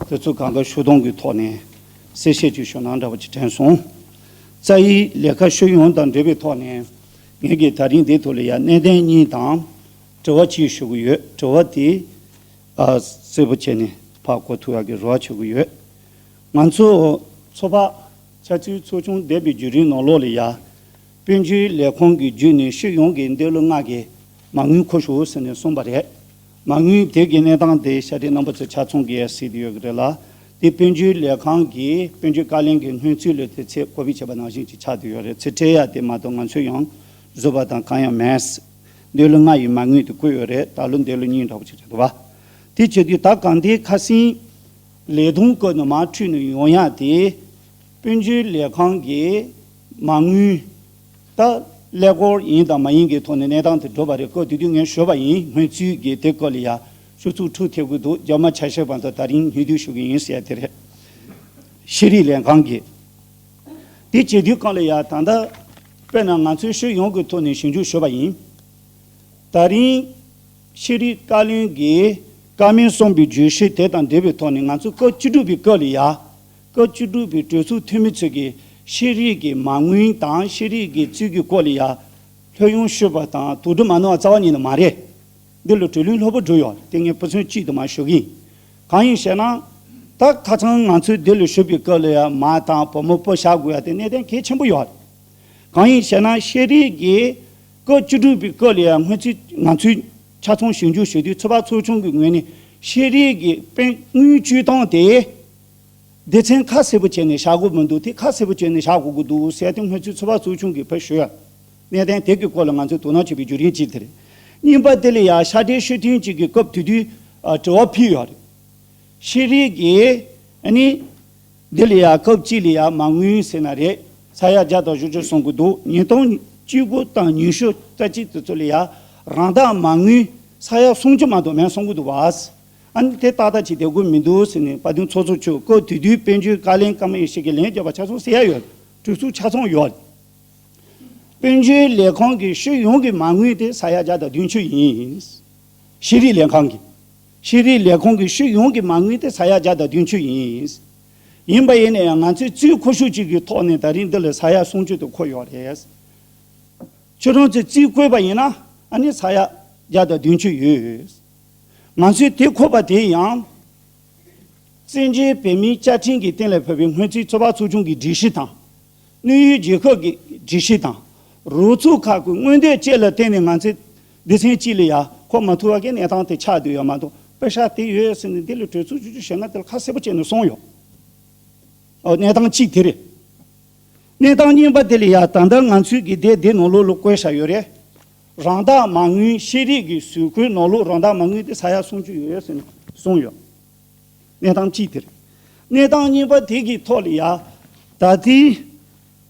དེ་ཚོ་གང་ག་ཤོད་སྟངས་ཀྱི་ཐོག་ནས་གསལ་བཤད་ཅིག་ཞུ་ན་འདྲ་བ་ཅིག་དྲན་སོང་། རྩ་ཡི་ལས་ཀ་ཤོད་ཡོང་དང་འབྲེལ་བའི་ཐོག་ནས། ངེད་ཀྱིས་ད་རིང་འདི་ཐོག་ལ་ཡང་གནད་དོན་གཉིས་དང་དྲི་བ་གཅིག་ཞུ་གི་ཡོད། དྲི་བ་དེ་ཨ་གསལ་པོ་བྱས་ནས་ཕར་གོ་ཐུབ་ཡག་གི་རེ་བ་བྱེད་ཀྱི་ཡོད། ང་ཚོ་ཚོགས་པ་ཆབ་སྲིད་ཚོགས་ཆུང་འདས་པའི་བརྒྱུད་རིམ་ནང་ལོགས་ལ་ཡ་དཔལ་འབྱོར་ལས་ཁུངས་ཀྱི་བརྒྱུད་ནས་ཤོད་ཡོང་གི་འདོད་བློ་ལྔ་གི་མ་དངུལ་མཁོ་ཤོས་ཟེར་ནས་གསུངས་པ་རེད། མ་དངུལ་དེ་གི་གནས་སྟངས་དེ་ཤ་སྟག་རྣམ་པ་ཚོས་ཆ་ཚང་གི་ཡ་གཟིགས་བསྡད་ཡོད་ཀྱི་རེད་ལ། དེ་དཔལ་འབྱོར་ལས་ཁང་གིས་དཔལ་འབྱོར་བཀའ་བློན་གྱི་སྔོན་ཚུད་ལ་དེ་ཚེ་བཀོད་པ་བྱས་པ་ནང་བཞིན་ཅིག་ཆགས་བསྡད་ཡོད་རེད། ཚེ་ཁྲལ་ཡ་དེ་མ་གཏོགས་ང་ཚོས་ཡང་བཟོས་པ་དང་གང་ཡང་མེད། འདོད་བློ་ལྔ་ཡི་མ་དངུལ་དེ་བཀོད་ཡོད་རེད། ད་ལོ་འདོད་བློ་གཉིས་འདྲ་པོ་ཅིག་རེད་འདུག་བ། དེ་བྱེད་དུས་ད་གང་ལྟར་ཁ་སང་ལས་དོན་སྐོར་ནས་མར་འཁྲུལ་ནས་ཡོང་ཡ་དེ། དཔལ་འབྱོར་ལས་ཁང་གི་མ་དངུལ་ད་ཀླད་ཀོར་ཡིན་དང་མ་ཡིན་གྱི་ཐོག་ནས་གནས་སྟངས་དེ་འགྲོ་བ་རེད། སྐབས་དེ་དུས་ངས་ཞུས་པ་ཡིན། སྔོན་ཚུད་ཀྱི་དེ་སྐོར་ལ་ཡ་ཤོག་ཚུགས་འཁྲུག་ཐེབས་ཀྱི་འདུག་རྒྱ་མ་ཆ་ཤས་བར་དུ་ད་རིང་སྙིང་བསྡུས་ཞུ་གི་ཡིན་ཟེར་ཡ་དེ་རེད། ཤེས་རིག་ལས་ཁང་གིས་དེ་བྱེད་དུས་སྒང་ལ་ཡ་ད་ལྟ་དཔེར་ན་ང་ཚོའི་ཤོད་ཡོང་གི་ཐོག་ནས་ཞིབ་འཇུག་ཞུས་པ་ཡིན། ད་རིང་ཤེས་རིག་བཀའ་བློན་གྱིས་བཀའ་མོལ་གསུངས་པའི་བརྗོད་གཞི་དེ་དང་འབྲེལ་བའི་ཐོག་ནས་ང་ཚོ་སྐབས་བཅུ་དྲུག་པའི་སྐབས་ལ་ཡ། སྐབས་བཅུ་དྲུག་པའི་གྲོས་ཚོགས་འཐུས་མི་ཚོས་ཀྱི་ཤེས་རིག་གི་མ་དངུལ་དང་ཤེས་རིག་གི་རྩིས་ཀྱི་སྐོར་ལ་ཡ་ལྷོད་ཡངས་ཤོད་པ་དང་དོ་སྒྲུབ་མ་གནང་བ་རྩ་བ་ཉིད་ནས་མ་རེད། འདི་ལ་གྲོས་གླེང་ལྷུག་པོ་བསྒྲུབས་ཡོད། དེ་ངས་ཕུན་སུམ་གཅིག་ཏུ་མ་ཞུ་གི་ཡིན། གང་ཡིན་ཞེ་ན། ད་ཁ་སང་ང་ཚོས་འདི་ལ་ཞུགས་པའི་སྐབས་ལ་ཡ་མ་དང་བུ་མོ་སྤུ་བཞག་དགོས་ཡ་དེ་གནད་དོན་གལ་ཆེན་པོ་ཡོད། གང་ཡིན་ཞེ་ན་ཤེས་རིག་གི་སྐབས་བཅུ་དྲུག་པའི་སྐབས་ལ་ཡང་སྔོན་ཚུད་ང་ཚོས་ཆ་ཚང་ཞིབ་འཇུག་ཞུ་དུས་ཚོགས་པ་ཚོགས་ཆུང་གི་ངོས་ནས་ཤེས་རིག་གི་དཔེ་དངུལ་སྤྱོད་སྟངས་དེ་སྡེ་ཚན་ཁ་གསལ་པོ་བྱས་ནས་བཞག་དགོས་མི་འདུག་དེ་ཁ་གསལ་པོ་བྱས་ནས་བཞག་དགོས་ཀྱི་འདུག་ཟེར་ཏེ་སྔོན་ཚུད་ཚོགས་པ་ཚོགས་ཆུང་གིས་ཕར་ཞུས། གནད་དོན་དེ་གི་སྐོར་ལ་ང་ཚོས་དོ་སྣང་བྱེད་པའི་བརྒྱུད་རིམ་གཅིག་དེ་རེད། གཉིས་པ་དེ་ལ་ཡང་ཤ་ཁྲག་ཤུགས་ཐོན་གཅིག་གི་སྐབས་དེ་དུས་ཨ་དྲི་བ་ཕུལ་ཡོད་རེད། ཤེས་རིག་གི་ཨ་ནི། འདི་ལ་ཡང་སྐབས་གཅིག་ལ་ཡང་མ་དངུལ་ཟེར་ན་རེད། ས་ཡ་བརྒྱ་དང་བཞི་བཅུ་སོང་གི་འདུག་ཉིས་སྟོང་བཅུ་དགུ་དང་ཉི་ཤུ་རྩ་གཅིག་དེ་ཚོ་ལ་ཡང་རང་བདག་མ་དངུལ་ས་ཡ་སུམ་ཅུ་མ་གཏོགས་མེད་གསུང་གི་འདུག་བ། ཨ་ནི་དེ་ཏག་ཏག་ཅིག་བསྡད་དགོས་མི་འདུག་ཟེར་ནས་དཔལ་ལྡན་ཚོགས་གཙོ་མཆོག་སྐབས་དེ་དུས་དཔལ་འབྱོར་བཀའ་བློན་བཀའ་མོལ་ཞིག་གི་ལན་བརྒྱབ་པ་ཆ་ཚང་གསལ་ཡ་ཡོད། གྲོས་ཚོགས་ཆ་ཚང་ཡོད། དཔལ་འབྱོར་ལས་ཁང་གི་ཤོད་ཡོང་གི་མ་དངུལ་དེ་ས་ཡ་བརྒྱ་དང་བདུན་ཅུ་ཡིན། ཤེས་རིག་ལས་ཁང་གི། ཤེས་རིག་ལས་ཁང་གི་ཤོད་ཡོང་གི་མ་དངུལ་དེ་ས་ཡ་བརྒྱ་དང་བདུན་ཅུ་ཡིན། ཡིན་པ་ཡིན་ན་ཡང་ང་ཚོས་རྩིས་མཁོ་ཤོས་གཅིག་གི་ཐོག་ནས་ད་རིང་འདི་ལ་ས་ཡ་སུམ་ཅུ་དེ་མཁོ་ཡོད་རེད། ཁྱོད་རང་ཚོས་རྩིས་བཀོད་པ་ཡིན་ན་ཨ་ནི་ས་ཡ་བརྒྱ་དང་བདུན་ཅུ་ཡོད། ང་ཚོས་དེ་མཁོ་བ་དེ་ཡང་། བཙན་བྱོལ་བོད་མིའི་བཅའ་ཁྲིམས་ཀྱི་གཏན་ལ་ཕབ་པའི་སྔོན་རྩིས་ཚོགས་པ་ཚོགས་ཆུང་གི་སྒྲིག་གཞི་དང་། གནས་ཡུལ་རྒྱལ་ཁབ་ཀྱི་སྒྲིག་གཞི་དང་། རོགས་ཚོགས་ཁག་གི་མངོན་འདོད་བཅས་ལ་བརྟེན་ནས་ང་ཚོས་སྡེ་ཚན་གཅིག་ལ་ཡང་མཁོ་མ་ཐུབ་པ་གི་གནས་སྟངས་དེ་ཆགས་བསྡད་ཡོད་མ་གཏོགས་པེ་ཤག་དེ་ཡོད་ཟེར་ནས་འདི་ལ་གྲོས་ཚོགས་བཅུ་བཅུ་ཞེ་ལྔ་དེ་ལ་ཁ་གསལ་པོ་བྱས་ནས་གསུངས་ཡོད། ཨོ་གནས་སྟངས་གཅིག་དེ་རེད། གནས་སྟངས་གཉིས་པ་དེ་ལ་ཡང་ད་ལྟ་ང་ཚོས་ཀྱི་དེ་དེ་ནང་ལོགས་ལ་བཀོད་བཞག་ཡོད་རེད། རང་བདག་མ་དངུལ་ཤེས་རིག་གི་ཟུར་བཀོལ་ནང་ལོགས་རང་བདག་མ་དངུལ་དེ་ས་ཡ་སུམ་ཅུ་ཡོད་ཟེར་ནས་གསུངས་ཡོད། གནས་སྟངས་གཅིག་དེ་རེད། གནས་སྟངས་གཉིས་པ་དེ་གི་ཐོག་ལ་ཡ། ད་ལྟའི་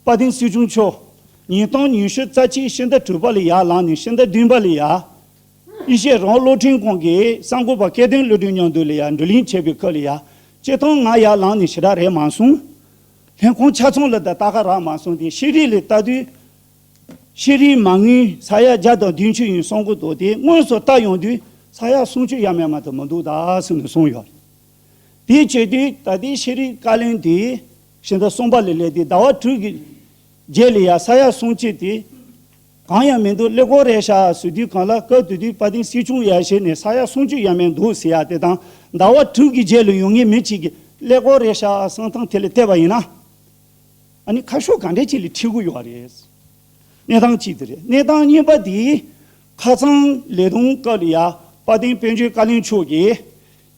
དཔལ་ལྡན་སྲིད་སྐྱོང་མཆོག་ཉིས་སྟོང་ཉི་ཤུ་རྩ་གཅིག་ཕྱི་ཟླ་དྲུག་པ་ལ་ཡར་ལངས་ནས་ཕྱི་ཟླ་བདུན་པ་ལ་ཡ། ཡེ་ཤེས་རང་དབང་སློབ་ཁྲིད་ཁང་གི་གསར་འགོད་པ་སྐལ་ལྡན་བློ་གྲོས་མཉམ་དུ་ལ་ཡ་བགྲོ་གླེང་བྱས་པའི་སྐབས་ལ་ཡ། སྤྱིར་བཏང་ང་ཡར་ལངས་ནས་ཞེ་དྲག་རེད་མ་སོང་། ལྷན་ཁང་ཆ་ཚང་ལ་ད་ལྟ་ག་རག་མ་སོང་སྟེ་ཤེས་རིག་ལ་ལྟ་དུས། ཤེས་རིག་མ་དངུལ་ས་ཡ་བརྒྱ་དང་བདུན་ཅུ་ཡིན་གསུང་གི་འདུག་དེ་དངོས་སུ་ལྟ་ཡོང་དུས་ས་ཡ་སུམ་ཅུ་ཡས་མས་མ་གཏོགས་མི་འདུག་ད་ཟེར་ནས་གསུངས་ཡོད། དེ་བྱས་དུས་ད་ལྟའི་ཤེས་རིག་བཀའ་བློན་དེ་ཕྱི་ཟླ་གསུམ་པ་ལ་སླེབས་ཏེ་ཟླ་བ་དྲུག་གི་རྗེས་ལ་ཡ་ས་ཡ་སུམ་ཅུ་དེ་གང་ཡང་མི་འདུག་ཀླད་ཀོར་རེད་ཤག་ཟེར་དུས་གང་ལ་སྐབས་དེ་དུས་དཔལ་ལྡན་སྲིད་སྐྱོང་ཡར་བཞེངས་ནས་ས་ཡ་སུམ་ཅུ་ཡས་མས་འདུག་ཟེར་ཡ་དེ་དང་ཟླ་བ་དྲུག་གི་རྗེས་ལ་ཡོང་མཁན་མི་གཅིག་གིས་ཀླད་ཀོར་རེད་ཤག་བསམ་སྟངས་དེ་ལ་བལྟས་པ་ཡིན་ན། ཨ་ནི་ཁ་ཕྱོགས་གང་འདྲ་ཅིག་ལ་ཁྲིད་ཀྱི་ཡོད་རེད། གནས་སྟངས་གཅིག་དེ་རེད། གནས་སྟངས་གཉིས་པ་དེ་ཁ་སང་ལས་དོན་སྐབས་ལ་ཡ་དཔལ་ལྡན་དཔལ་འབྱོར་བཀའ་བློན་མཆོག་གིས་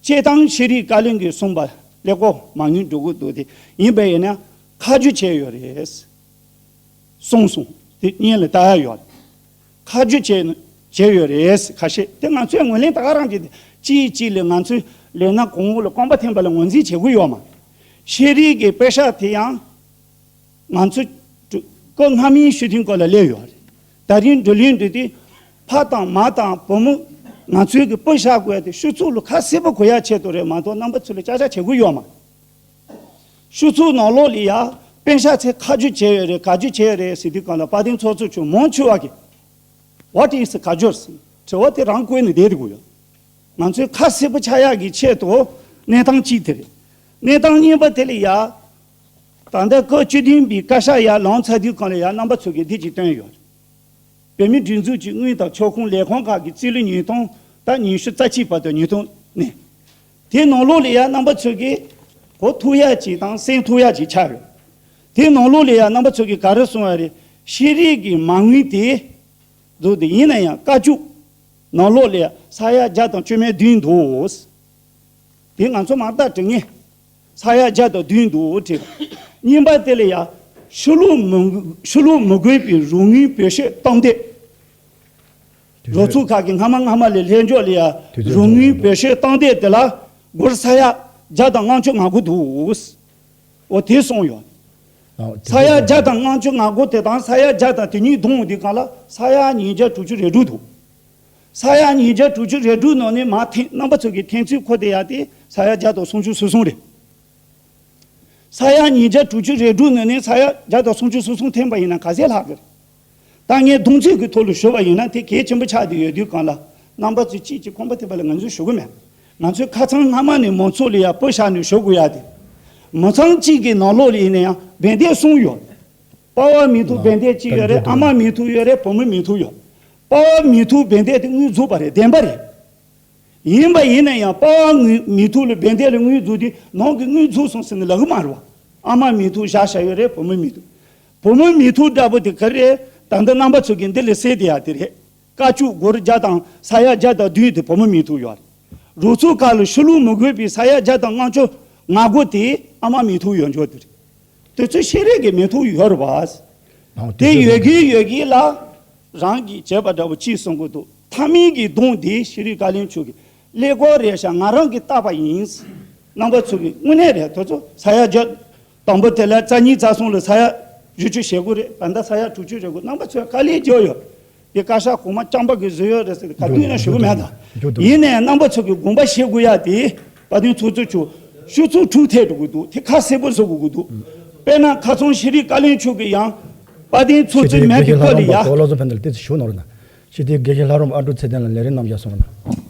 སྤྱིར་བཏང་ཤེས་རིག་བཀའ་བློན་གྱིས་གསུངས་པ་ཀླད་ཀོར་མ་དངུལ་འགྲོ་གི་འདུག་དེ་ཡིན་པ་ཡིན་ན་ཁ་རྒྱུ་བྱས་ཡོད་རེད། གསུངས་སོང་། དེ་སྙན་ལ་ལྟ་ཡ་ཡོད། ཁ་རྒྱུ་བྱས་བྱས་ཡོད་རེད་ཁ་ཤས་དེ་ང་ཚོས་ངོས་ལེན་ད་ག་རང་བྱས་ཏེ་གཅིག་གཅིག་ལ་ང་ཚོས་ལས་སྣ་གང་བོ་ལ་རྐང་པ་འཐེན་པ་ལ་ངོས་འཛིན་བྱེད་དགོས་ཡོད་མ། ཤེས་རིག་གི་པེ་ཤག་དེ་ཡང་ང་ཚོ་སྐབས་སྔ་མའི་ཤུགས་ཐོན་སྐོར་ལ་སླེབས་ཡོད་རེད། ད་རིང་བགྲོ་གླེང་འགྲོ་དུས་ ཕ་དང་མ་དང་བུ་མོ་ང་ཚོའི་གི་སྤུ་བཞག་དགོས་ཡ་དེ་ཤུ་ཚུགས་ལ་ཁ་གསལ་པོ་གོ་ཡ་ཆེད་དུ་རེད་མ་གཏོགས་རྣམ་པ་ཚོ་ལ་ཅག་ཅག་བྱེད་དགོས་ཡོད་མ། ཤུ་ཚུགས་ནང་ལོགས་ལ་ཡ་པེ་ཤ་ཚེ་ཁ་རྒྱུ་བྱས་ཡོད་རེད་ག་རྒྱུ་བྱས་ཡོད་རེད་ཟེར་དུས་གང་ལ་དཔལ་ལྡན་ཚོགས་གཙོ་མཆོག་མང་ཆེ་བ་གི What is ཁ་རྒྱུ་ཟེར་དྲི་བ་དེ་རང་བཀོད་ནས་བསྡད་དགོས་ཡོད། ང་ཚོས་ཁ་གསལ་པོ་ཆགས་ཡག་གི་ཆེད་དུ་གནས་སྟངས་གཅིག་དེ་རེད། གནས་སྟངས་གཉིས་པ་དེ་ལ་ཡ། ད་ལྟ་སྐབས་བཅུ་བདུན་པའི་བཀའ་ཤག་ཡར་ལངས་ཚར་དུས་གང་ལ་ཡ་རྣམ་པ་ཚོ་གིས་འདི་གཅིག་བཏོན་ཡོད། བོད་མིའི་སྒྲིག་འཛུགས་ཀྱི་དངུལ་དང་ཁྱབ་ཁོངས་ལས་ཁང་ཁག་གི་རྩིས་ལོ་ཉིས་སྟོང་དང་ཉི་ཤུ་རྩ་གཅིག་བར་དུ་ཉིས་སྟོང་ནས། དེའི་ནང་ལོགས་ལ་ཡ་རྣམ་པ་ཚོ་གིས་གོ་ཐུབ་ཡ་གཅིག་དང་གསན་ཐུབ་ཡ་གཅིག་ཆགས་ཡོད། དེའི་ནང་ལོགས་ལ་ཡ་རྣམ་པ་ཚོ་གིས་ག་རེ་གསུངས་ཡ་རེད། ཤེས་རིག་གི་མ་དངུལ་དེ་བཟོ་དེ་ཡིན་ན་ཡང་བཀའ་བཅུ་ནང་ལོགས་ལ་ཡ་ས་ཡ་བརྒྱ་དང་བཅུ་མེད་བདུན་འདུག་དེ་ང་ཚོ་མར་ལྟ་དྲི་ངེས། ས་ཡ་བརྒྱ་དང་བདུན་འདུག་དྲི། གཉིས་པ་དེ་ལ་ཡ་ཕྱི་ལོགས་མི་ཕྱི་ལོགས་མི་དགོས་པའི་རོགས་དངུལ་བེད་སྤྱོད་གཏོང་འདོད། རོགས་ཚོགས་ཁག་གི་སྔ་མ་སྔ་མ་ལས་ལྷན་འཇོག་ལ་ཡ་དུས་ཚོད་རོགས་དངུལ་འདུག་བེད་སྤྱོད་གཏོང་འདོད་དེ་ལ་སྒོར་ས་ཡ་བརྒྱ་དང་ལྔ་བཅུ་ང་དགུ་འདུག་འོ་དེ་གསུངས་ཡོད། ཨོ་དེ་ས་ཡ་ཚོ་བརྒྱ་དང་ལྔ་བཅུ་ང་དགུ་དེ་དང་ས་ཡ་བརྒྱ་དང་དེ་གཉིས་བསྡོམས་དེ་གང་ལ་ས་ཡ་ཉིས་བརྒྱ་དྲུག་ཅུ་རེ་དྲུག་འདུག་ས་ཡ་ཉིས་བརྒྱ་དྲུག་ཅུ་རེ་དྲུག་ནང་ནས་མ་ཐེངས་རྣམ་པ་ཚོ་གི་ཐེངས་ཚུལ་ཁོ་དེ་ཡ་དེ་ས་ཡ་བརྒྱ་དང་སུམ་ཅུ་སོ་གསུམ་རེད། ས་ཡ་ཉིས་བརྒྱ་དྲུག་ཅུ་རེ་དྲུག་ནང་ནས་ས་ཡ་བརྒྱ་དང་སུམ་ཅུ་སོ་གསུམ་ཐེངས་པ་ཡིན་ན་ག་ཚད་ལྷག་གི་རེད། ད་ངས་བསྡོམས་ཚིག་གི་ཐོག་ལ་ཞུ་བ་ཡིན་ན་དེ་གལ་ཆེན་པོ་ཆགས་བསྡད་ཡོད་དུས་གང་ལ་རྣམ་པ་ཚོས་གཅིག་གཅིག་ཁོམ་པ་ཐེབས་པ་ལ་ང་ཚོས་ཞུ་གི་མེད། ང་ཚོས་ཁ་ཚང་སྔ་མ་ནས་མང་ཚོགས་ལ་ཡ་སྤུ་བཞག་ནས་ཞུ་དགོས་ཡ་དེ། མི་ཚང་གཅིག་གི་ནང་ལོགས་ལ་ཡིན་ན་ཡང་བན་དེ་གསུམ་ཡོད། པ་ཕ་མི་ཐུག་བན་དེ་གཅིག་ཡོད་རེད། ཨ་མ་མི་ཐུག་ཡོད་རེད། བུ་མོ་མི་ཐུག་ཡོད། པ་ཕ་མི་ཐུག་བན་དེ་དེ་དངུལ་རྫོགས་པ་རེད། བདེན་པ་རེད། ཡིན་པ་ཡིན་ན་ཡང་པ་ཕ་མི་ཐུག་ལ་བན་དེ་ལ་དངུལ་རྫོགས་དུས་ནང་གི་དངུལ་རྫོགས་སོང་ཟེར་ནས་ལབ་གི་མ་རེད་བ། ཨ་མ་མི་ཐུག་བཞག་བཞག་ཡོད་རེད། བུ་མོ་མི་ཐུག་བུ་མོ་མི་ཐུག་འདྲ་པོ་དེ་ག་རེད། ད་ལྟ་རྣམ་པ་ཚོ་གིས་འདི་ལ་གསལ་བསྡད་ཡ་དེ་རེད། བཀའ་བཅུ་སྒོར་བརྒྱ་དང་ས་ཡ་བརྒྱ་དང་བདུན་དེ་བུ་མོ་མི་ཐུག་ཡོད་རེད། རོགས་ཚོགས་ཁག་ལ་ཕྱི་ལོགས་མི་དགོས་པའི་ས་ཡ་བརྒྱ་དང་ལྔ་བཅུ་ང་དགུ་དེ་ཨ་མ་མི་ཐུག་ཡོད་འཇོག་དེ་རེད། དེ་ཚོ་ཤེས་རིག་གི་མི་ཐུག་ཡོད་རེད་བ། ཨང་དེ་དེ་ཚོ་ཡོད་ཀྱི་ཡོད་ཀྱི་ལ། རང་གིས་བྱས་པ་འདྲ་བོ་ཅིག་གསུང་གི་འདུག་མཐའ་མའི་གི་གདོང་དེ་ཤེས་རིག་བཀའ་བློན་མཆོག་གིས་ཀླད་ཀོར་རེད་ཤག་ང་རང་གིས་བལྟས་པ་ཡིན། རྣམ་པ་ཚོ་གིས་དངོས་གནས་རེད། དེ་ཚོ་ས་ཡ་བརྒྱ། དང་པོ་དེ་ལ་རྩ་གཉིས་རྩ་གསུམ་ལ་ས་ཡ་བཞི་བཅུ་ཞེ་དགུ་རེད། ད་ལྟ་ས་ཡ་དྲུག་ཅུ་རེ་དགུ། རྣམ་པ་ཚོས་དཀའ་ལས་རྒྱག་ཡོད། དེ་བཀའ་ཤག་གོང་མ་རྐྱང་པ་གིས་བཟོས་ཡོད་རེད་ཟེར་ག་དུས་ཡིན་ན་ཞུ་གི་མེད་ད། ཡིན་ནའི་རྣམ་པ་ཚོ་གིས་དགོངས་པ་བཞེས་དགོས་ཡ་དེ་དཔལ་ལྡན་ཚོགས་གཙོ་མཆོག་ཤུ་ཚུགས་དྲུག་ཐེབས་འགྲོ་གི་འདུག་དེ་ཁ་གསལ་པོ་བཟོ་དགོས་ཀྱི་འདུག་དཔེར་ན་ཁ་སང་ཤེས་རིག་བཀའ་བློན་མཆོག་གིས་ཡང་དཔལ་ལྡན་ཚོགས་གཙོ་མེད་པའི་སྐབས་ལ་ཡ། གོ་བློ་བཟང་ཕན་བདེ་ལ་ཏོག་ཙམ་ཞུ་གནང་རོགས་གནང་། སྤྱི་འཐུས་དགེ་བཤེས་ལྷ་རམས་ཨ་འབྲུག་ཚེ་བརྟན་ལ་ལས་རིམ་རྣམ་གཞག་གསུང་རོགས་གནང་།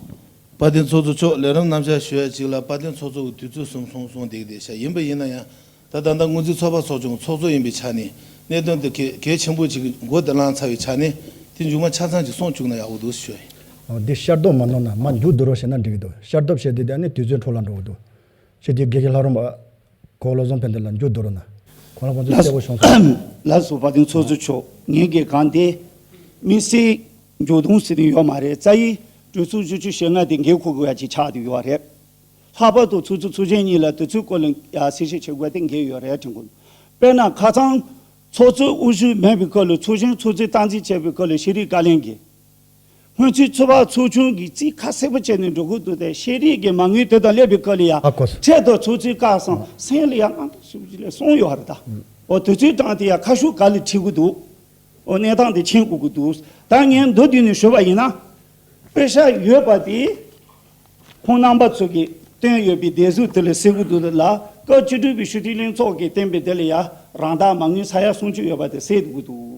དཔལ་ལྡན་ཚོགས་གཙོ་མཆོག་ལས་རིམ་རྣམ་གཞག་ཞུ་ཡ་གཅིག་ལ་དཔལ་ལྡན་ཚོགས་གཙོ་གི་དུས་ཚོད་གསུམ་སོང་སོང་བསྡད་བསྡད་ཤག་ཡིན་པ་ཡིན་ན་ཡང་ད་ད་ལྟ་སྔོན་རྩིས་ཚོགས་པ་ཚོགས་ཆུང་ཚོགས་གཙོ་ཡིན་པའི་ཆ་ནས་གནད་དོན་དེ་གལ་གལ་ཆེན་པོ་ཅིག་གི་འགོ་དེ་བསླངས་ཚར་བའི་ཆ་ནས་དེ་མཇུག་མ་ཆ་ཚང་ཅིག་གསུང་བཅུག་ན་ཡག་པོ་འདུག་ཞུ་ཡ་ཡིན། འོ་འདི་ཤར་གཏོགས་མ་གནང་ན་མ་མཇུག་བསྡུ་རོགས་བྱས་ན་འགྲིག་གི་འདུག་ཤར་གཏོགས་བྱས་དེ་དེ་ནི་དུས་ཚོད་འཕྲོ་བརླག་འགྲོ་གི་འདུག་ཤེས་རིག་དགེ་བཤེས་ལྷ་རམས་པ་གོ་བློ་བཟང་ཕན་བདེ་ལ་མཇུག་བསྡུ་རོགས་གནང་། ཁོང་ལ་ཁོང་ཚོས་གསལ་པོ་བྱུང་སོང་། ལགས་སོ། དཔལ་ལྡན་ཚོགས་གཙོ་མཆོག་ངེད་ཀྱི་གང་དེ་དམིགས་བསལ་མཇུག་སྡོམ་ཟེར་ནི་ཡོད་མ་རེད། རྩ་ཡི་གྲོས་ཚོགས་བཞི་བཅུ་ཞེ་ལྔ་དེ་འགན་འཁུར་དགོས་ཡ་ཅིག་ཆགས་བསྡད་ཡོད་རེད། ལྷག་པར་དུ་ཚོགས་གཙོ་ཚོགས་གཞོན་གཉིས་ལ་དུས་ཚོད་སྐོར་ལ་ཡ་གསལ་བཤད་བྱེད་དགོས་དེ་འགན་ཡོད་རེད་དྲན་གོ། དཔེར་ན་ཁ་སང་ཚོགས་གཙོ་དབུ་བཞུགས་མེད་པའི་སྐབས་ལ་ཚོགས་གཞོན་ཚོགས་གཙོས་སྟངས་འཛིན་བྱས་པའི་སྐབས་ལ་ཤེས་རིག་བཀའ་བློན་གྱིས། སྔོན་ཚུད་ཚོགས་པ་ཚོགས་ཆུང་གིས་རྩིས་ཁ་གསལ་པོ་བྱས་ནས་འགྲོ་དགོས་འདུག་སྟེ་ཤེས་རིག་གི་མ་དངུལ་དེ་དང་སླེབས་པའི་སྐབས་ལ་ཡ་ཨ་ཁོ་སོ། འཕྲལ་དུ་ཚོགས་གཙོས་བཀའ་གསུངས་སེམས་ལ་ཡ་དངངས་སྐྲག་ཞེ་པོ་ཅིག་སླེབས་སོང་ཡོད་རེད་ད། འོ་དུས་ཚོད་གྲངས་དེ་ཡ་ཁ་ཤུགས་ག་ལ་ཁྲིད་དགོས་འདུག་འོ་གནས་སྟངས་དེ་མཁྱེན་དགོས་ཀྱི་འདུག་ད་ངས་མདོར་བསྡུས་ནས་ཞུས་པ་ཡིན་ན། དཔེ་ཆ་ཡོད་པ་དེ་ཁོང་རྣམ་པ་ཚོ་གིས་བཏོན་ཡོད་པའི་བདེ་སྡུག་དེ་ལ་སེལ་དགོས་འདུག་ལ་སྐབས་བཅུ་དྲུག་པའི་སྤྱི་འཐུས་ལྷན་ཚོགས་ཀྱིས་བཏོན་པའི་དེ་ལ་ཡ་རང་བདག་མ་དངུལ་ས་ཡ་སུམ་ཅུ་ཡོད་པ་དེ་སེལ་དགོས་འདུག་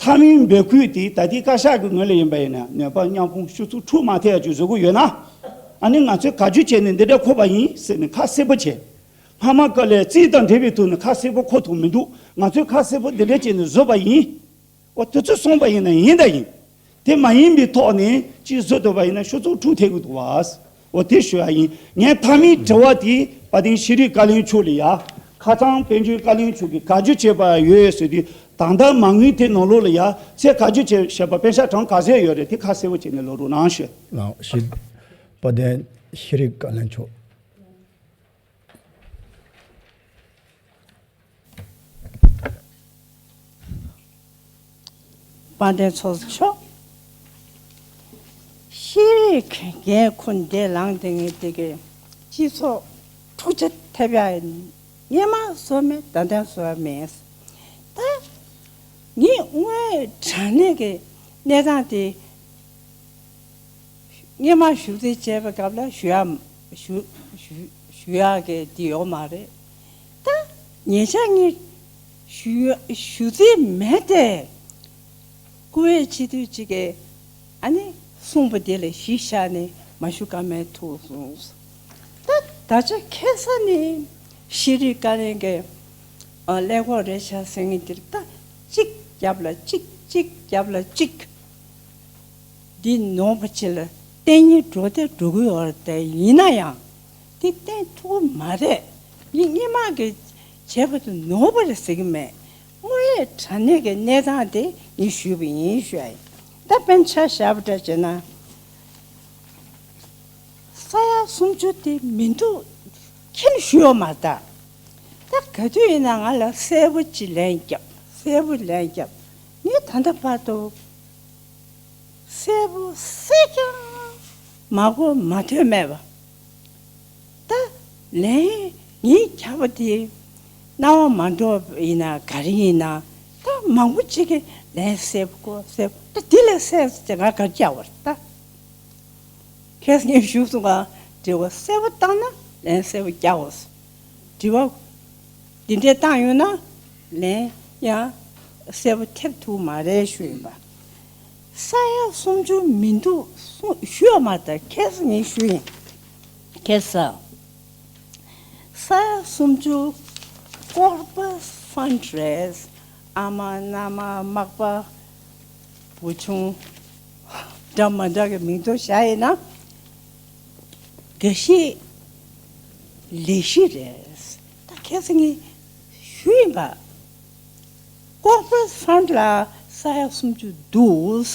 མཐའ་མའི་འབོད་སྐུལ་དེ་ད་ལྟའི་བཀའ་ཤག་གི་ངོས་ལ་ཡིན་པ་ཡིན་ན་ནུས་པ་མཉམ་སྤུངས་ཤུ་ཚུགས་དྲུག་མ་ཐེབས་ཡ་ཅིག་བཟོ་གི་ཡོད་ན། ཨ་ནི་ང་ཚོས་ག་རྒྱུ་བྱས་ནས་འདི་འདྲ་འཁོར་བ་ཡིན་ཟེར་ནས་ཁ་གསལ་པོ་བྱས། སྔ་མ་ག་ལས་རྩིས་དང་འབྲེལ་བའི་ཐོག་ནས་ཁ་གསལ་པོ་འཁོར་ཐུབ་མི་འདུག་ང་ཚོས་ཁ་གསལ་པོ་འདི་འདྲ་བྱས་ནས་བཟོས་པ་ཡིན། འོ་དེ་ཚོས་གསུངས་པ་ཡིན་ན་ཡིན་ད་ཡིན། དེ་མ་ཡིན་པའི་ཐོག་ནས་ཅིག་བཟོ་ཐུབ་པ་ཡིན་ན་ཤུ་ཚུགས་དྲུག་ཐེབས་ཀྱི་འདུག་བ། འོ་དེ་ཞུ་ཡ་ཡིན། ངས་མཐའ་མའི་དྲི་བ་དེ་དཔལ་ལྡན་ཤེས་རིག་བཀའ་བློན་མཆོག་ལ་ཡ། ཁ་སང་དཔལ་འབྱོར་བཀའ་བློན་མཆོག་གིས་ག་རྒྱུ་བྱས་པ་ཡོད་ཟེར་དུས་ད་ལྟ་མ་དངུལ་དེ་ནང་ལོགས་ལ་ཡ་ཚད་ག་རྒྱུ་བྱས་བྱས་པ་པེ་ཤག་གྲངས་ག་ཚད་ཡོད་རེད་དེ་ཁ་གསལ་པོ་བྱས་ནས་ལབ་རོགས་གནང་ཞུ། ལགས་ཤེས། དཔལ་ལྡན་ཤེས་རིག་བཀའ་བློན་མཆོག་དཔལ་ལྡན་ཚོགས་གཙོ་མཆོག་ཤེས་རིག་འགན་ཁུར་འདི་ལངས་དེ་ངས་དེ་གའི་སྤྱི་ཚོགས་འཁྲུག་ཆ་ཐེབས་ཡ་སྔོན་མ་བཟོ་མེད་ད་ལྟ་བཟོ་ཡ་མེད། ད་ངས་དངོས་དྲང་གནས་ཀྱི་ གནས་སྟངས་དེ། སྔོན་མ་ཞུ་རྩིས་བྱས་པའི་སྐབས་ལ་ཞུ་ཡ་ཞུ་ཞུ་ཞུ་ཡ་གི་དེ་ཡོད་མ་རེད། ད་ཉེ་ཆར་ངས་ཞུ་ཞུ་རྩིས་མེད་དེ། བཀུར་འོས་སྤྱི་འཐུས་གཅིག་གིས་ཨ་ནི་གསུངས་པ་དེ་ལ་གཞི་བཞག་ནས་མ་ཞུ་ཀ་མེད་ཐུག་སོང་། ད་ད་ཆ་ཁ་སང་ནས་ཤེས་རིག་བཀའ་བློན་གྱི་ཨ་ཀླད་ཀོར་རེད་ཤག་ཟེར་མཁན་དེར་ད་གཅིག་རྒྱབ་ལ་གཅིག་གཅིག་རྒྱབ་ལ་གཅིག་འདི་ནོར་བ་ཅིག་ལ་བརྟེན་ཉེན་འགྲོ་དེ་འགྲོ་གི་ཡོད་རེད། དེ་ཡིན་ན་ཡང་དེ་བརྟེན་ཐུབ་ཀྱི་མ་རེད། ངས་སྔོན་མ་གི་བྱས་པ་དེ་ནོར་བ་རེད་ཟེར་གྱི་མེད། དངོས་ཡོད་དྲང་གནས་ཀྱི་གནས་སྟངས་དེ་ངས་ཞུས་པ་ཡིན་ཞུ་ཡ་ཡིན། ད་དཔེར་ན་ཆ་བཞག་པ་འདྲ་བྱས་ན། ས་ཡ་སུམ་ཅུ་དེ་མི་འདུག་ཁྱེད་ཞུ་ཡོད་མ་རེད་ད། ད་ག་དུས་ཡིན་ན་ང་ལ་གསལ་པོ་ཅིག་ལན་རྒྱབ། གསལ་པོ་ལན་རྒྱབ། ངས་ད་ལྟ་བར་དུ་གསལ་པོ་གསལ་རྐྱང་མ་གོ་མ་ཐོས་མེད་པ། ད་ལན་ངས་རྒྱབ་པ་དེ་རྣ་བ་མ་འགྲོ་བ་ཡིན་ན་ག་རེ་ཡིན་ན། ད་མང་པོ་ཅིག་གིས་ལན་གསལ་པོ་གོ་གསལ་པོ། ད་དེ་ལས་གསལ་ཙམ་ང་ག་རེ་རྒྱག་པ་རེད་ད། ཁྱེད་ངས་ཞུས་སོང་ག་དྲི་བ་གསལ་པོ་བཏང་ན་ལན་གསལ་པོ་རྒྱག་འོ། དྲི་བ་འདི་འདྲས་བཏང་ཡོང་ན་ལན་ཡང་གསལ་པོ་ཐེབས་ཐུབ་མ་རེད་ཞུ་ཡིན་པ། ས་ཡ་སུམ་ཅུ་མི་འདུག་གསུངས་ཞུས་ཡོད་མ་རེད། ད་ཁྱེད་ངས་ཞུས་ཡིན། ཁྱེད་ས་ཡ་སུམ་ཅུ་ཀོར་པོ་རེཊ་ཕན་ཌི་རེད། ཨ་མ་མནའ་མ་མག་པ་བུ་ཆུང་འདྲ་མི་འདྲ་གི་མིང་ཐོ་བཞག་ཡིན་ན་འགའ་ཤས་ལས་གཞི་རེད། ད་ཁྱེད་ཚོ་ངས་ཞུས་ཡིན་པ། ཀོར་པོ་རེཊ་ཕན་ཌི་ལ་ས་ཡ་སུམ་ཅུ་འདུག་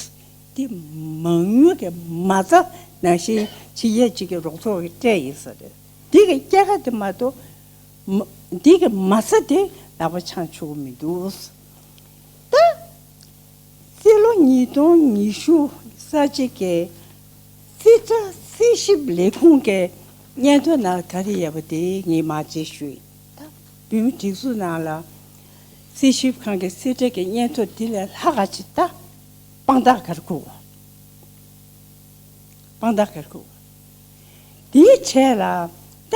དེ་མང་ཉུང་གི་མ་རྩ་ནང་བཞིན་ཕྱི་རྒྱལ་གཅིག་གི་རོགས་ཚོགས་ཀྱིས་སྤྲད་ཡིན་ས་རེད། འདི་གི་སྐྱེད་ཀ་དེ་མ་གཏོགས་མ་འདི་གི་མ་རྩ་དེ་ལག་པ་འཆང་ཆོག་གི་མི་འདུག་ད་རྩིས་ལོ་ཉིས་སྟོང་ཉི་ཤུ་རྩ་གཅིག་གི་རྩིས་ཁྲ་རྩིས་ཞིབ་ལས་ཁུངས་ཀྱི་སྙན་ཐོ་ནང་ག་རེ་ཡོད་པ་དེ་ངས་མར་རྗེས་ཞུ་ཡིན། ད་བོད་མི་སྒྲིག་འཛུགས་ནང་ལ་རྩིས་ཞིབ་ཁང་གི་རྩིས་ཁྲ་གི་སྙན་ཐོ་དེ་ལས་ལྷག་ག་ཅིག་ད་དཔང་རྟགས་ག་རེ་དགོས། དཔང་རྟགས་ག་རེ་དགོས། དེའི་གྲས་ལ་ད་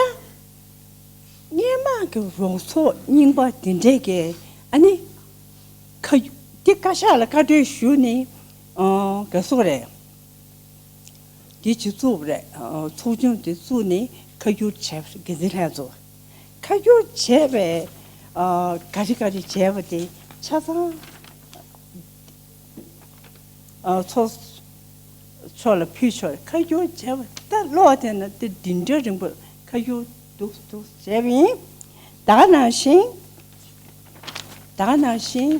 སྔོན་མ་གི་རོགས་ཚོགས་རྙིང་པ་དེ་འདྲས་ཀྱི་ཨ་ནི་ཁ་དེ་བཀའ་ཤག་ལ་བཀའ་འཁྲོལ་ཞུས་ནས་ཨ་ག་སོག་རེད། དེ་ཅིག་བཙུགས་པ་རེད། ཨ་ཚོགས་ཆུང་དེ་བཙུགས་ནས་ཁ་བསྒྱུར་བྱས་པ་རེད། འགན་འཛིན་ལྷན་ཚོགས་ཁ་བསྒྱུར་བྱས་པའི་ཨ་ག་རེ་ག་རེ་བྱས་པ་དེ་ཆ་ཚང་ཨ་ཚོགས་ཕྱོགས་ལ་ཕུལ་ཆོག་ཁ་བསྒྱུར་བྱས་པ་ད་ལོ་དེ་ན་དེ་འདི་འདྲ་རིང་པོ་ཁ་བསྒྱུར་འདུག་འདུག་བྱས་པ་ཡིན། ད་ག་ནང་བཞིན་ད་ག་ནང་བཞིན་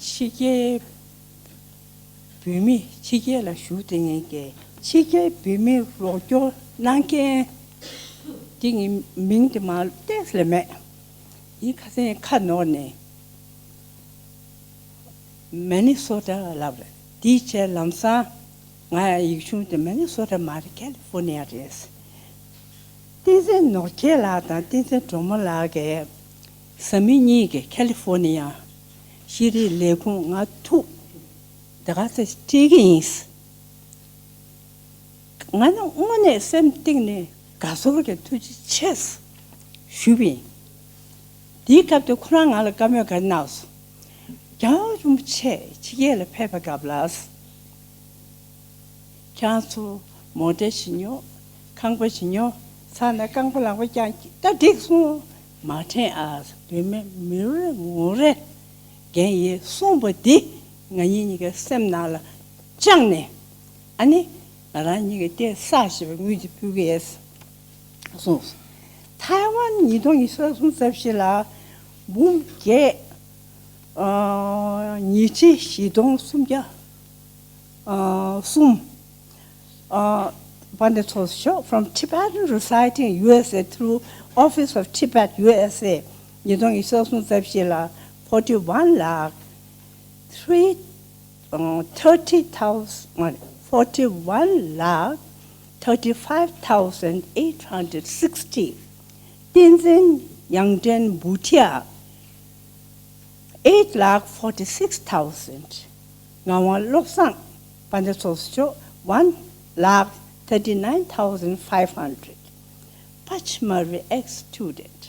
ཕྱི་རྒྱལ་བོད་མི་ཕྱི་རྒྱལ་ལ་བཞུགས་བསྡད་མཁན་གྱི་ཕྱི་རྒྱལ་བོད་མི་རོགས་སྐྱོར་གནང་མཁན་དེ་ངའི་མིང་དེ་མ་ཏོག་ཙམ་ལས་མེད། ཡིན་ཁ་སང་ཁ་ནོར་ནས། མི་ནི་སོ་ཊ་ལབ་རེད། དེའི་ཆེད་ལམ་སང་ང་ཡིག་ཆུང་དེ་མི་ནི་སོ་ཊ་མ་རེད། ཁ་ལི་ཧྥོ་ནི་ཡ་རེད། བསྟན་འཛིན་ནོར་རྒྱས་ལགས་དང་བསྟན་འཛིན་སྒྲོལ་མ་ལགས་ཀྱིས་བཟའ་མི་གཉིས་ཀྱིས་ཁ་ལི་ཧྥོ་ནི་ཡ་ཤེས་རིག་ལས་ཁུངས་ང་ཐུག་དེ་ག་ཚོད་སྤྲད་ཀྱི་ཡིན། ང་ནི་དངོས་གནས་སེམས་གཏིང་ནས་དགའ་ཚོར་གྱི་ཐུགས་རྗེ་ཆེ་ཞུས་པ་ཡིན། དེའི་སྐབས་དུ་ཁོ་རང་ང་ལ་བཀའ་མོལ་ག་རེ་གནང་སོང་། རྒྱལ་བ་རིན་པོ་ཆེ་ཕྱི་རྒྱལ་ལ་ཕེབས་པའི་སྐབས་ལ། ཁྱེད་ཚོ་མོ་ཊ་ཞིག་ཉོ། ཁང་པ་ཞིག་ཉོ། ས་ན་རྐང་པ་ལག་པ་རྐྱང་ད་འགྲིག་སོང་། མ་དྲན་ཨ། བུད་མེད་མི་རེ་ངོ་རེ་རྒན་ཡིན་གསུངས་པ་འདི་ང་གཉིས་གཉིས་ཀའི་སེམས་ནང་ལ་བཅངས་ནས། ཨ་ནི་ང་རང་ཉིད་ཀྱི་ལྟས་གསར་ཞེས་པའི་དངུལ་གྱི་ཕུལ་གྱི་ཡོད་གསུངས། ཐའེ་ཝན་ཉིས་སྟོང་ཉི་ཤུ་རྩ་གསུམ་རྩ་བཞི་ལ་འབུམ་བརྒྱད་ཨ་ཉིས་ཁྲི་བཞི་སྟོང་སུམ་བརྒྱ་ཨ་གསུམ། ཨ་པ་འདི་ཚོ་ཤོག From Tibetan residing U S A through Office of Tibet U S A ཉིས་སྟོང་ཉི་ཤུ་རྩ་གསུམ་རྩ་བཞི་ལ་forty one lakh three thirty thousand, forty one lakh thirty five thousand eight hundred sixty. བསྟན་འཛིན་དབྱངས་ཅན་བྷུ་ཊི་ཡ། eight lakh forty six thousand. ངག་དབང་བློ་བཟང་དཔལ་ལྡན་ཚོགས་གཙོ་མཆོག one lakh thirty nine thousand five hundred. Pachmari ex student.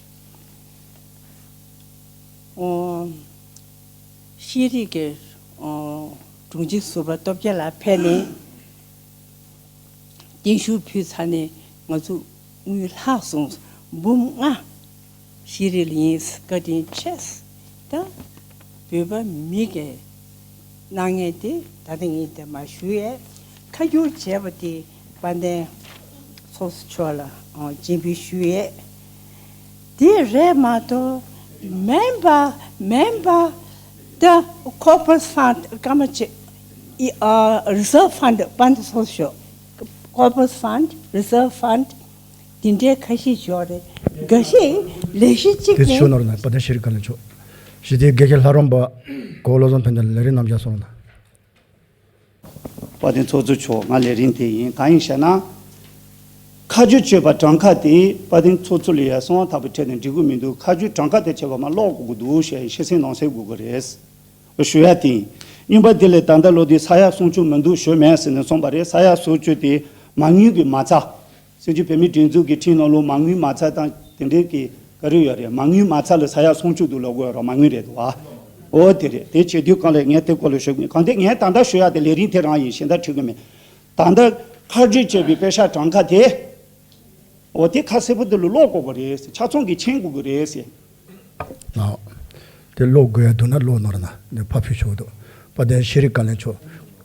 ཨོ། ཤེས་རིག་གི་ཨོ་དྲུང་ཆེ་ཟུར་པ་སྟོབས་རྒྱལ་ལགས་ཕེབས་ནས་བརྟན་བཞུགས་ཕུལ་ཚར་ནས་ང་ཚོ་དངུལ་ལྷག་སོང་། འབུམ་ལྔ་ཤེས་རིག་ལ་ཡིན། བཀའ་དྲིན་ཆེ། ད་བོད་པ་མི་གི་གནང་མཁན་དེ་ད་ལྟ་ངས་དེ་མ་ཞུ་ཡས། ཁ་བསྒྱུར་བྱས་པ་དེ་དཔལ་ལྡན་ཚོགས་གཙོ་མཆོག་ལ་ཨོ་སྤྱན་འབུལ་ཞུ་ཡས། དེ་རེད་མ་གཏོགས་མེན་པ་མེན་པ་ད་corpus fund སྐར་མ་གཅིག་ཨི་ཨ་reserve fund དཔལ་ལྡན་ཚོགས་གཙོ་མཆོག corpus fund, reserve fund དེ་འདྲའི་ཁ་ཤས་ཡོད་རེད། འགའ་ཤས་ལས་གཞི་གཅིག་དེ་ནས་ཞུ་ནོར་ན་དཔལ་ལྡན་ཤེས་རིག་བཀའ་བློན་མཆོག་ཞི་བདེའི་དགེ་བཤེས་ལྷ་རམས་པ་གོ་བློ་བཟང་ཕན་བདེ་ལགས་ལས་རིམ་རྣམ་གཞག་སོང་ན། དཔལ་ལྡན་ཚོགས་གཙོ་མཆོག་ང་ལས་རིམ་དེ་ཡིན། གང་ཡིན་ཞེ་ན། ཁ་རྗེ་གཅོད་པ་གྲངས་ཀ་དེ་དཔལ་ལྡན་ཚོགས་གཙོ་ལ་ཡ་གསང་བ་ཐག་པའི་ཁྲལ་ནས་འགྲིག་གི་མི་འདུག་ཁ་རྗེ་གྲངས་ཀ་དེ་བྱས་པ་མ་ཀློག་དགོས་ཀྱི་འདུག་ཞེས་ཤེས་གསལ་ནང་གསལ་དགོས་ཀྱི་རེད། ཞུ་ཡ་དེ་ཡིན། རྙིང་པ་འདི་ལས་ད་ལྟ་ལོ་དེ་ས་ཡ་སུམ་ཅུ་མི་འདུག་ཞུས་མེད་ཟེར་ནས་གསུངས་པ་རེད། ས་ཡ་སུམ་ཅུ་དེ་མ་དངུལ་གྱི་མ་རྩ། སྲིད་བྱུས་བོད་མིའི་སྒྲིག་འཛུགས་ཀྱི་ཁྲིམས་ནང་ལོགས་མ་དངུལ་མ་རྩ་དང་དེ་འདྲའི་གི་ག་རེ་ཡོད་རེད། མ་དངུལ་མ་རྩ་ལ་ས་ཡ་སུམ་ཅུ་འདུག་ལབ་དགོས་ར། མ་དངུལ་རེད་འདུག་ཨ། འོ་དེ་རེད། དེ་བྱེད་དུས་གང་ལས་ངས་དེ་སྐོར་ལ་ཞུ་གི་མེད། གང་ལྟར་ངས་ད་ལྟ་ཞུ་ཡ་དེ་ལས་རིམ་དེ་རང་ཡིན། གཞན་དག་འཁྲིད་གི་མེད། ད་ལྟ་ཁ་རྗེ་བཅད་པའི་པེ་ཤག་གྲངས་ཀ་དེ། འོ་དེ་ཁ་གསལ་པོ་དེ་ལ་ཀློག་དགོས་པ་རེད་ཟེར། ཆ་ཚང་གིས་མཁྱེན་དགོས་ཀྱི་རེད་ཟེར། ལགས། དེ་ཀློག་དགོས་ཡ་འདུག་ན་ཀློག་ནོར་ན་ནི་ཕ་ཕུལ་ཆོག་འདུག་དཔལ་ལྡན་ཤེས་རིག་བཀའ་བློན་མཆོག་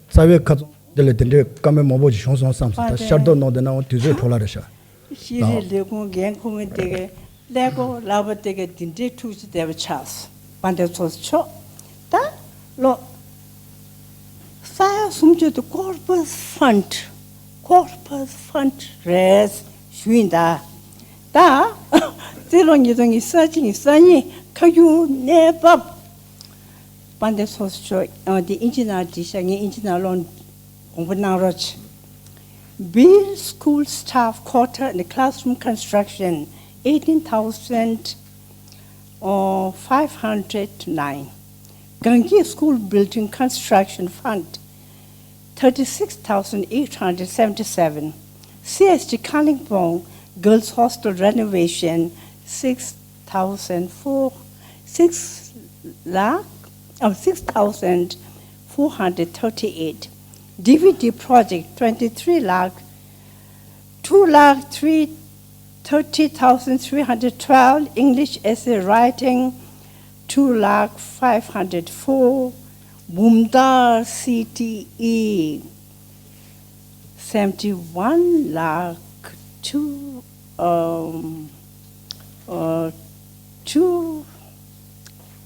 རྩ་བའི་ཁ་ཚོན་འདི་ལ་དེ་འདྲའི་བཀའ་མོལ་མང་པོ་ཞིག་བྱུང་སོང་བསམ་སོང་། ད་ཤར་གཏོགས་གནང་བསྡད་ན་འོ་དུས་ཚོད་འཕྲོ་བརླག་རེད་ཤག་ཤེས་རིག་ལས་ཁུངས་འགན་འཁུར་མཁན་དེ་གའི་ཀླད་ཀོར་ལག་པ་དེ་གའི་དེ་འདྲའི་ཐུགས་རྗེ་བདེ་བ་ཆགས་སོང་། དཔལ་ལྡན་ཚོགས་གཙོ་མཆོག་ད་ལོ། ས་ཡ་སུམ་ཅུ་དེ་corpus fund, corpus fund རེད་ཞུ་ཡིན་ད། ད་རྩིས་ལོ་ཉིས་སྟོང་ཉི་ཤུ་རྩ་གཅིག་ཉི་ཤུ་རྩ་གཉིས་ཁ་རྒྱུན་གནས་བབ། དཔལ་ལྡན་ཚོགས་གཙོ་མཆོག་ཨ་འདི་ཨིན་ཇི་ནང་བྲིས་ཤག་ངས་ཨིན་ཇི་ནང་ཀློག་དགོངས་པ་གནང་རོགས་བྱེད། Bill school staff quarter and classroom construction eighteen thousand five hundred nine. Gangi school building construction fund thirty six thousand eight hundred seventy seven. C S T Kalimpong girls hostel renovation six thousand four, six lakh, oh, six thousand four hundred thirty eight. D V D project twenty three lakh, two lakh three, thirty thousand three hundred twelve. English essay writing two lakh five hundred four. Bumdar C T E seventy one lakh two, um, uh, two,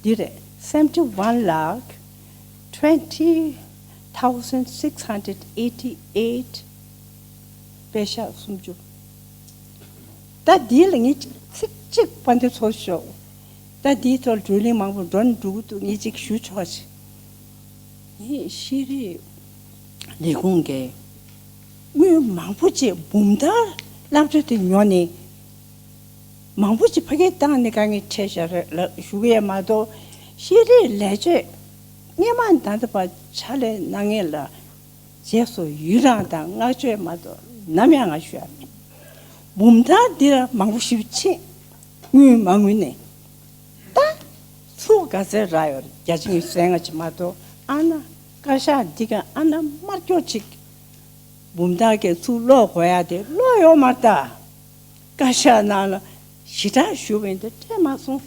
འདི་རེད། seventy one lakh twenty thousand six hundred eighty eight. པེ་ཤག་སུམ་ཅུ། ད་འདི་ལ་ངས་ཚིག་གཅིག་དཔལ་ལྡན་ཚོགས་གཙོ་མཆོག་ད་འདིའི་ཐོག་བགྲོ་གླེང་མང་པོ་འགྲོ་ནས་འགྲོ་གི་འདུག་ངས་གཅིག་ཞུ་ཆོག་ཅིག་ངས་ཤེས་རིག་ལས་ཁུངས་ཀྱི་དངུལ་མང་པོ་ཅིག་འབུམ་ལྟར་བསླབ་བྱ་དེ་ཉོ་ནས་མང་པོ་ཅིག་ཕ་གིར་བཏང་ནས་དཀའ་ངལ་འཕྲད་བཞག་རེད་ལ་ཞུ་གི་ཡོད་མ་གཏོགས། ཤེས་རིག་ལས་བྱེད་སྔོན་མ་ད་ལྟ་བར་ཕྱག་ལས་གནང་མཁན་ལ་རྗེས་སུ་ཡི་རང་དང་བསྔགས་བརྗོད་མ་གཏོགས་ནམ་ཡང་ང་ཞུ་ཡ་མེད། འབུམ་ཐང་འདི་ལ་མང་པོ་ཞིག་ཕྱིན། དངུལ་མ་དངུལ་ནས། ད་ཚུར་ག་ཚོད་རག་ཡོད་རེད། བརྒྱ་ཆ་ཉི་ཤུ་རྩ་ལྔ་ཅིག་མ་གཏོགས། ཨ་ན་བཀའ་ཤག་འདི་ག་ཨ་ན་དམར་སྐྱོག་ཅིག་འབུམ་ཐང་གིས་ཚུར་ཀློག་དགོས་ཡ་དེ་ཀློག་ཡོད་མ་རེད་ད། བཀའ་ཤག་ནང་ལ་ཞེ་དྲག་ཞུ་བ་ཡིན་ད་སྤྲད་མ་སོང་།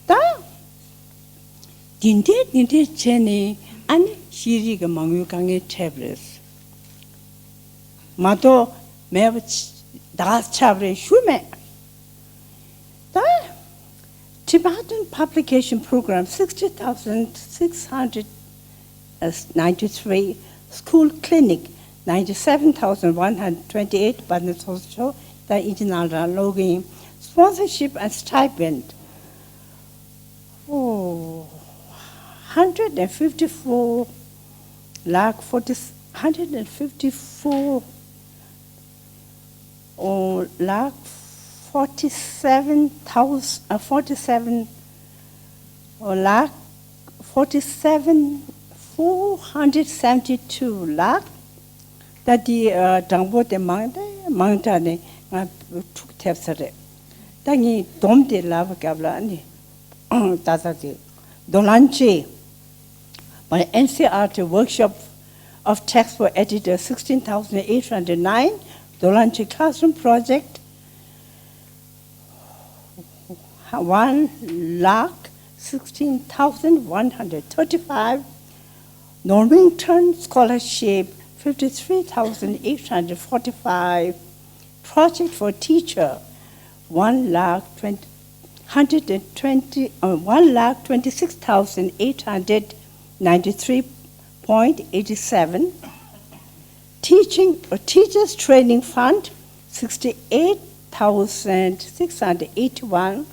ད། འདི་འདྲའི་འདི་འདྲའི་བྱས་ནས་ཨ་ནི་ཤེས་རིག་གི་མ་དངུལ་དཀའ་ངལ་འཕྲད་པ་རེད། མ་གཏོགས་མེད་པ་ཆ་ད་ཆགས་པ་རེད་ཞུ་མེད། ད། Tibetan Publication Program sixty thousand six hundred ninety three, School Clinic ninety seven thousand one hundred twenty eight, དཔལ་ལྡན་ཚོགས་གཙོ་མཆོག་ད་ཨིན་ཇི་ནང་ལ་ཀློག་གི་ཡིན། Sponsorship and stipend, oh, hundred and fifty four lakh forty, hundred and fifty four, oh, lakh forty seven thousand, uh, forty seven, ལག forty seven, four hundred seventy two ལག་ད་དེ་གྲངས་འབོར་དེ་མང་དེ་མང་དྲགས་ནས་ང་འཁྲུག་ཐེབས་ས་རེད། ད་ངས་སྡོམ་དེ་ལབ་སྐབས་ལ་ནི་ད་ལྟ་དེ་རྡོ་ལན་ཆེ། By N C E R T workshop of text for editor, sixteen thousand eight hundred nine. Dolanchi classroom project, one lakh sixteen thousand one hundred thirty-five. Normanton scholarship, fifty-three thousand eight hundred forty-five. Project for teacher, one lakh twenty, hundred and twenty, uh, one lakh twenty-six thousand eight hundred ninety-three point eight seven. Teaching, uh, teachers training fund, sixty-eight thousand six hundred eighty-one,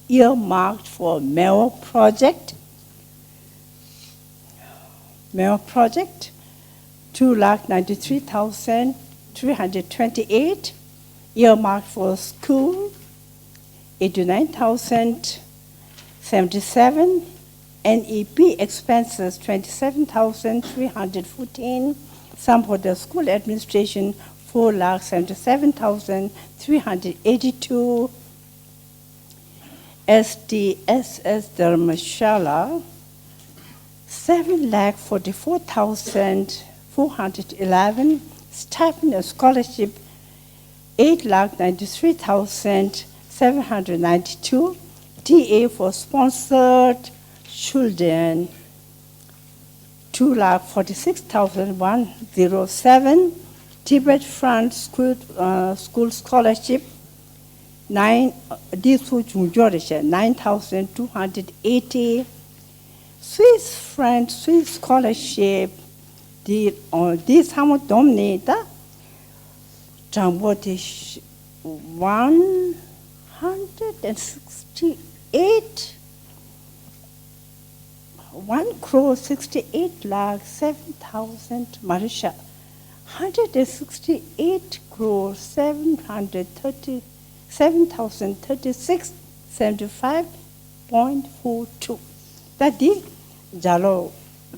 earmarked for Meo project. Meo project, two lakh ninety-three thousand three hundred twenty-eight, earmarked for school, eighty-nine thousand seventy-seven, N E P expenses, twenty-seven thousand three hundred fourteen, Sampoda school administration, four lakh seventy-seven thousand three hundred eighty-two, S D S S Dharamshala, seven lakh forty-four thousand four hundred eleven, stipend and scholarship, eight lakh ninety-three thousand seven hundred ninety-two, T A for sponsored children, two lakh forty-six thousand one zero seven, Tibet Front School, uh, School Scholarship, nine, uh, this who Chungjo is nine thousand two hundred eighty, Swiss French, Swiss Scholarship, the, uh, this how much domnita, Jambo dish, one hundred and sixty-eight, one crore sixty-eight lakh seven thousand Marisha, hundred and sixty-eight crore seven hundred thirty, seven thousand thirty-six seventy-five point four two. ད་འདི་ཇ་ལོ་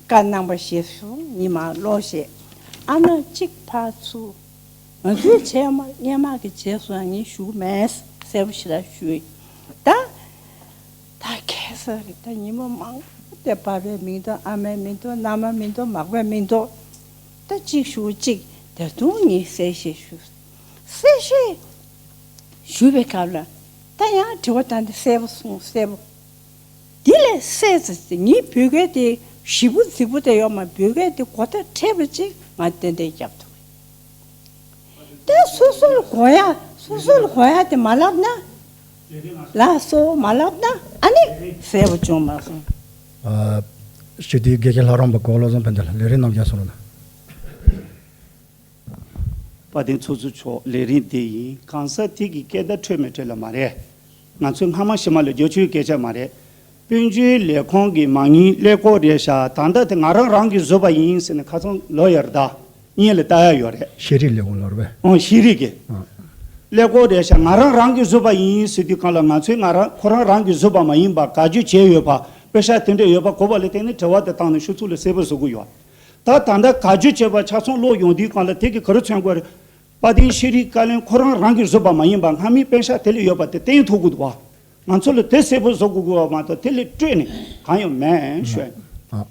བཀའ་གནང་པ་ཞེས་སུ་ཉི་མ་ལོ་ཞེས་ཨ་ན་གཅིག་ཕར་ཚུར། ང་ཚོའི་བྱས་མ་སྔས་མ་གི་བྱས་སོང་ཡང་ངས་ཞུ་མེད་གསལ་པོ་ཞིག་ལ་ཞུས། ད་ད་ཁ་སང་གི་ད་ཉི་མ་མང་པོ་དེ་པ་ཕའི་མིང་དང་ཨ་མའི་མིང་དང་མནའ་མ་མིང་དང་མག་པའི་མིང་དང་ད་གཅིག་ཞུ་གཅིག་དེ་དུང་ངས་གསལ་བཤད་ཞུ། གསལ་བཤད་ཞུ་བའི་སྐབས་ལ་ད་ཡང་དྲི་བ་ད་འདི་གསལ་པོ་སོང་གསལ་པོ། འདི་ལས་སད་ཚེ་ངའི་བོད་སྐད་དེ་ཞིབ་པོ་རྫིག་པོ་དེ་ཡོད་མ། བོད་སྐད་དེ་གོ་བརྡ་འཕྲད་པ་ཅིག་ང་ཏན་ཏན་རྒྱབ་ཐུབ། ད་སོ་སོ་ལ་གོ་ཡ་སོ་སོ་ལ་གོ་ཡ་དེ་མ་ལབ་ན། ལ་སོ་མ་ལབ་ན་ཨ་ནི་གསལ་པོ་བྱུང་མ་སོང་། ཨ། སྤྱི་འཐུས་དགེ་བཤེས་ལྷ་རམས་པ་གོ་བློ་བཟང་ཕན་བདེ་ལགས་ལས་རིམ་རྣམས་རྒྱབ་སོང་ལ། དཔལ་ལྡན་ཚོགས་གཙོ་མཆོག་ལས་རིམ་འདི་ཡིན། གང་ཟག་དེ་གི་སྐད་བརྡ་འཕྲོད་མི་འཕྲོད་ལ་མ་རེད། ང་ཚོས་སྔ་མ་ཕྱི་མ་ལ་བརྗོད་ཆོག་སྐད་ཆ་མ་རེད། དཔལ་འབྱོར་ལས་ཁུངས་ཀྱི་མ་དངུལ་ཀླད་ཀོར་རེད་ཤག་ད་ལྟ་དེ་ང་རང་རང་གིས་བཟོས་པ་ཡིན་ཟེར་ནས་ཁ་སང་ལོ་ཡར་ད་བརྙན་ལ་ལྟ་ཡ་ཡོད་རེད། ཤེས་རིག་ལས་ཁུངས་ལོར་བས། ཨོ་ཤེས་རིག་གི་ཨ། ཀླད་ཀོར་རེད་ཤག་ང་རང་རང་གིས་བཟོས་པ་ཡིན་ཟེར་དུས་གང་ལ་ང་ཚོས་ང་རང་ཁོ་རང་རང་གིས་བཟོས་པ་མ་ཡིན་པ་བཀའ་བརྒྱུད་བྱས་ཡོད་པ་པེ་ཤག་དེ་འདྲ་ཡོད་པ་གོ་བ་ལ་བརྟེན་ནས་དྲི་བ་དེ་བཏང་ནས་ཤུགས་ཚུགས་ལ་གསལ་པོ་བཟོ་གི་ཡོད། ད་ད་ལྟ་བཀའ་བརྒྱུད་བྱས་པ་ཆ་ཚང་ཀློག་ཡོང་དུས་གང་ལ་དེ་གི་ག་རེ་མཚོན་དགོས་རེད། དཔལ་ལྡན་ཤེས་རིག་བཀའ་བློན་ཁོ་རང་རང་གིས་བཟོས་པ་མ་ཡིན་པ་སྔ་མའི་པེ་ཤག་དེ་ལ་ཡོད་པ་དེ་བསྟན་ཐུབ་དགོས་འདུག་བ། ང་ཚོ་ལ་དེ་གསལ་པོ་བཟོ་དགོས་དགོས་བ་མ་གཏོགས་དེ་ལས་སྤྲོས་ནས་གང་ཡང་མེད་ཞུ། ཨ།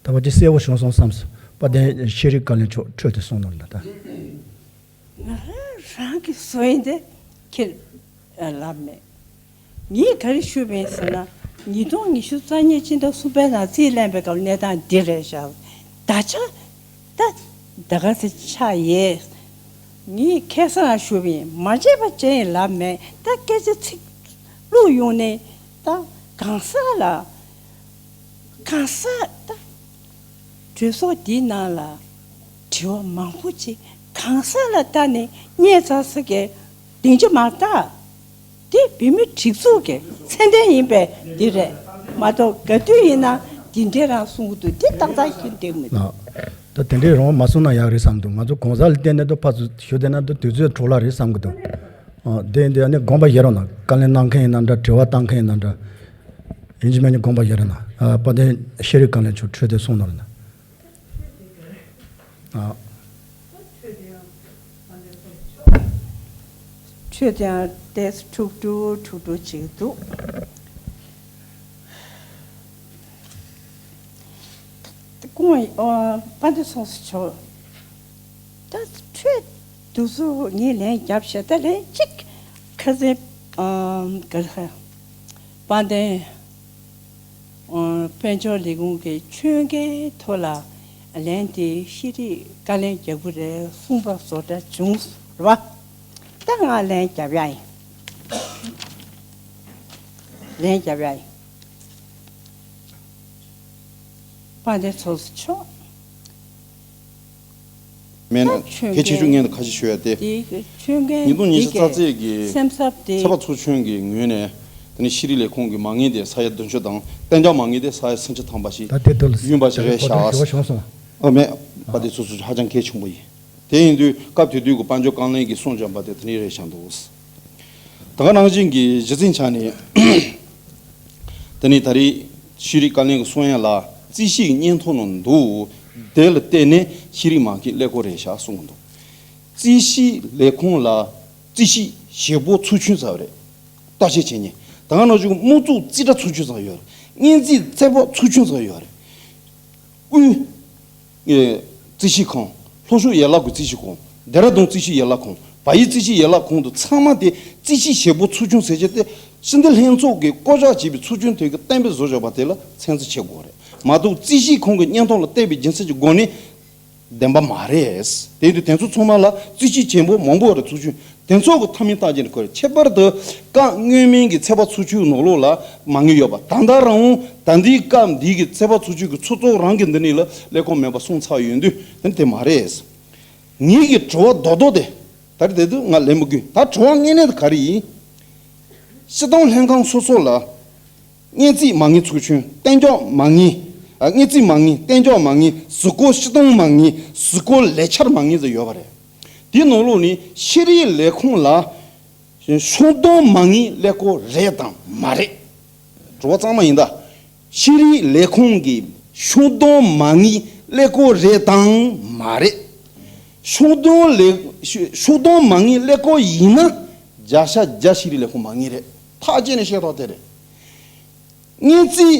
ད་བ་ཅི་གསལ་པོ་བྱུང་སོང་བསམས། དཔལ་ལྡན་ཤེས་རིག་བཀའ་བློན་མཆོག་འཕྲོས་ཏེ་གསུངས་གནང་ལ་ད། ང་རང་རང་གི་བཟོ་ཡིན་དེ་ཁྱེད་ལབ་མེད། ངས་ག་རེ་ཞུས་པ་ཡིན་ཟེར་ན། ཉིས་སྟོང་ཉི་ཤུ་རྩ་གཉིས་ཕྱི་ཟླ་གསུམ་པའི་ནང་རྩིས་ལེན་པའི་སྐབས་གནས་སྟངས་འདི་རེད་བཞག་ད་ཆ་ད་ད་ག་ཚེ་ཆགས་ཡས། ངས་ཁ་སང་ལ་ཞུས་པ་ཡིན། མ་བརྗེད་པ་བྱས་ཡིན་ལབ་མེད། ད་སྐད་ཆ་ཚིག་བླུགས་ཡོང་ནས་ད་གང་ཟག་ལ་གང་ཟག་ད། གྲོས་ཚོགས་འདིའི་ནང་ལ་དྲི་བ་མང་པོ་ཅིག་གང་ཟག་ལ་ལྟ་ནས་བརྙས་ཚར་ས་གའི་སྡིངས་ཆ་མ་ལྟ། འདི་བོད་མི་སྒྲིག་འཛུགས་ཀྱི་མཚན་ལྡན་ཡིན་པས་འདི་རེད་མ་གཏོགས་ག་དུས་ཡིན་ན་འདི་འདྲས་རང་གསུང་གི་འདུག་འདི་ཏག་ཏག་ཞིག་འགྲིག་མི་འདུག་ད་དེ་འདྲས་རང་མ་གསུང་ན་ཡག་རེད་བསམ་འདུག་ང་ཚོ་གོང་ས་ལ་བལྟས་ན་དུ་ཕར་ཚུར་ཞུ་བསྡད་ན་དུ་དུས་ཚོད་འཕྲོ་བརླག་རེད་བསམ་གི་འདུག་ཨ། དེ་འདི་ནི་དགོངས་པ་བཞེས་རོགས་གནང་། བཀའ་ལན་གནང་མཁན་ཡིན་ན་འདྲ། དྲི་བ་བཏང་མཁན་ཡིན་ན་འདྲ། ཡིན་གཅིག་མིན་གཅིག་དགོངས་པ་བཞེས་རན་ན། ཨ། དཔལ་ལྡན་ཤེས་རིག་བཀའ་བློན་མཆོག་འཕྲོས་དེ་གསུངས་གནང་རན་ན། ཨ། འཕྲོས་དེ་ཡང་ཏོག་ཙམ་འཁྲུག་འཁྲུག་འཁྲུག་འཁྲུག་ཅིག་འདུག་སྐུ་ངོ་། ཨ། དཔལ་ལྡན་ཚོགས་གཙོ་མཆོག་ད་འཕྲོས་དུས་སུ་ངས་ལན་བརྒྱབ་བྱས། ད་ལན་གཅིག་ཁ་སང་། ཨ། ག་རེ། དཔལ་ལྡན། ཨ། དཔལ་འབྱོར་ལས་ཁུངས་ཀྱི་ཁྱོན་གྱི་ཐོག་ལ་ལན་དེ་ཤེས་རིག་བཀའ་བློན་རྒྱག་གི་རེད་གསུངས་པ་བཟོ་འདྲ་བྱུང་རེད་པ། ད་ང་ལན་བརྒྱབ་ཡ་ཡིན། ལན་བརྒྱབ་ཡ་ཡིན། དཔལ་ལྡན་ཚོགས་གཙོ་མཆོག་མེད་ན། ད་ཁྱོད་གལ་ཆེ་ཤོས་ངས་ཁ་ཤས་ཞུ་ཡ་དེ། དེ་ཁྱོད་ཀྱིས་ཉིས་སྟོང་ཉི་ཤུ་རྩ་གཅིག་གི་སེམས་འཚབ་དེ། ཚོགས་པ་ཚོགས་ཆུང་གི་ངོས་ནས། དེ་ནི་ཤེས་རིག་ལས་ཁུངས་ཀྱི་མ་དངུལ་དེ་ས་ཡ་བདུན་ཅུ་དང་གཏན་འཇགས་མ་དངུལ་དེ་ས་ཡ་སུམ་ཅུ་ཐམ་པ་ཞིག་ད་དེ་དུ་ལ་ཡིན་པ་ཞིག་རེད་ཤག་ཞུ་བ་བྱུང་སོང་། ཨ། མེད་པ་དེ་སོ་སོ་ཧ་ཅང་གལ་ཆེན་པོ་ཡིན། དེ་ཡིན་དུས་སྐབས་དེ་དུས་ཀྱི་དཔལ་འབྱོར་བཀའ་བློན་གྱིས་གསུངས་བཞག་པ་དེ་དེ་ནི་རེད་ཤག་འདུག་ད་ག་ནང་བཞིན་གྱི་གཞི་རྩའི་ཆ་ནས། དེ་ནི་ད་རེས་ཤེས་རིག་བཀའ་བློན་གྱིས་གསུང་ཡ་ལ་རྩིས་ཞིབ་སྙན་ཐོ་ནང་འདུག་དེ་ལ་བལྟས་ནས་ཤེས་རིག་མ་དངུལ་ཀླད་ཀོར་རེད་ཤག་གསུང་གི་འདུག་རྩིས་ཞིབ་ལས་ཁུངས་ལ་རྩིས་ཞིབ་བྱེད་པོ་ཚོགས་ཆུང་ཟེར་བ་རེད། བརྟག་དཔྱད་བྱེད་མཁན། ད་ག་ནང་བཞིན་དམངས་གཙོ་རྩིས་ཁྲ་ཚོགས་ཆུང་ཟེར་ཡོད་རེད། སྙན་རྩིས་རྩེ་ཕོག་ཚོགས་ཆུང་ཟེར་ཡོད་རེད། དབུས། ཨེ། རྩིས་ཞིབ་ཁང་། ལྷོ་ཕྱོགས་ཡན་ལག་གི་རྩིས་ཞིབ་ཁང་། ལྡེ་ར་ལྡུན་རྩིས་ཞིབ་ཡན་ལག་ཁང་། བལ་ཡུལ་རྩིས་ཞིབ་ཡན་ལག་ཁང་དུ་ཚང་མ་དེ་རྩིས་ཞིབ་བྱེད་པོ་ཚོགས་ཆུང་ཟེར་གྱི་དེ། སྤྱི་བདེ་ལྷན་ཚོགས་ཀྱིས་བསྐོ་གཞག་བྱས་པའི་ཚོགས་ཆུང་དེ་གི་གཏན་འབེབས་བཟོ་བཞག་པ་དེ་ལ་ཚད་འཛིན་བྱེད་དགོས་རེད་མ་གཏོགས། རྩིས་ཞིབ་ཁང་གི་སྙན་ཐོ་ལ་བལྟས་པའི་རྒྱུ་མཚན་གྱི་སྒོ་ནས་བདེན་པ་མ་རེད། དེ་དུས་དེ་ཚོ་ཚང་མ་ལ་རྩིས་ཞིབ་བྱེད་པོ་མང་པོ་རེད། ཚོགས་ཆུང་དེ་ཚོ་གི་མཐའ་མིང་བཏགས་ཀྱི་ཁོ་རེད། ཁྱད་པར་དུ་སྐབས་སྔོན་མའི་གི་ཚད་པ་ཚོགས་ཆུང་ནང་ལོགས་ལ་མ་དངུལ་ཡོད་པ། ད་ལྟ་རང་ད་ལྟའི་སྐབས་འདི་གི་ཚད་པ་ཚོགས་ཆུང་གི་ཚོགས་གཙོ་རང་གི་འདི་ནས་ལ་ཀླད་ཀོར་མེད་པ་གསུངས་ཚར་ཡོད་དུས་དེ་དེ་མ་རེད། ངེད་ཀྱི་དྲི་བ་རྡོག་རྡོག་དེ། ད་རེས་དེ་དུས་ང་ལན་མི་དགོས། ད་དྲི་བ་དངོས་གནས་དེ་ག་རེ་ཡིན། སྤྱི་བཏང་ལྷན་ཁང་སོ་སོ་ལ། སྙན་རྩིས་མ་དངུལ་ཚོགས་ཆུང་། གཏན་འཇགས་མ་དངུལ། ཨ། སྙན་རྩིས་མ་དངུལ། གཏན་འཇགས་མ་དངུལ། གཟིགས་སྐོར་སྤྱི་བཏང་མ་དངུལ། གཟིགས་སྐོར་ལས་འཆར་མ་དངུལ་ཟེར་ཡོད་པ་རེད། དེའི་ནང་ལོགས་ནས་ཤེས་རིག་ལས་ཁུངས་ལ་ཤོག་གྲངས་མ་དངུལ་ཀླད་ཀོར་རེད་དང་མ་རེད། དྲི་བ་གཙང་མ་ཡིན་ད། ཤེས་རིག་ལས་ཁུངས་ཀྱི་ཤོག་གྲངས་མ་དངུལ་ཀླད་ཀོར་རེད་དང་མ་རེད། ཤོག་གྲངས་ལས་ཤོག་གྲངས་མ་དངུལ་ཀླད་ཀོར་ཡིན་ན་བརྒྱ་ཆ་བརྒྱ་ཤེས་རིག་ལས་ཁུངས་མ་དངུལ་རེད། ཐག་བཅད་ནས་བཤད་ཐོག་དེ་རེད། སྙན་རྩིས་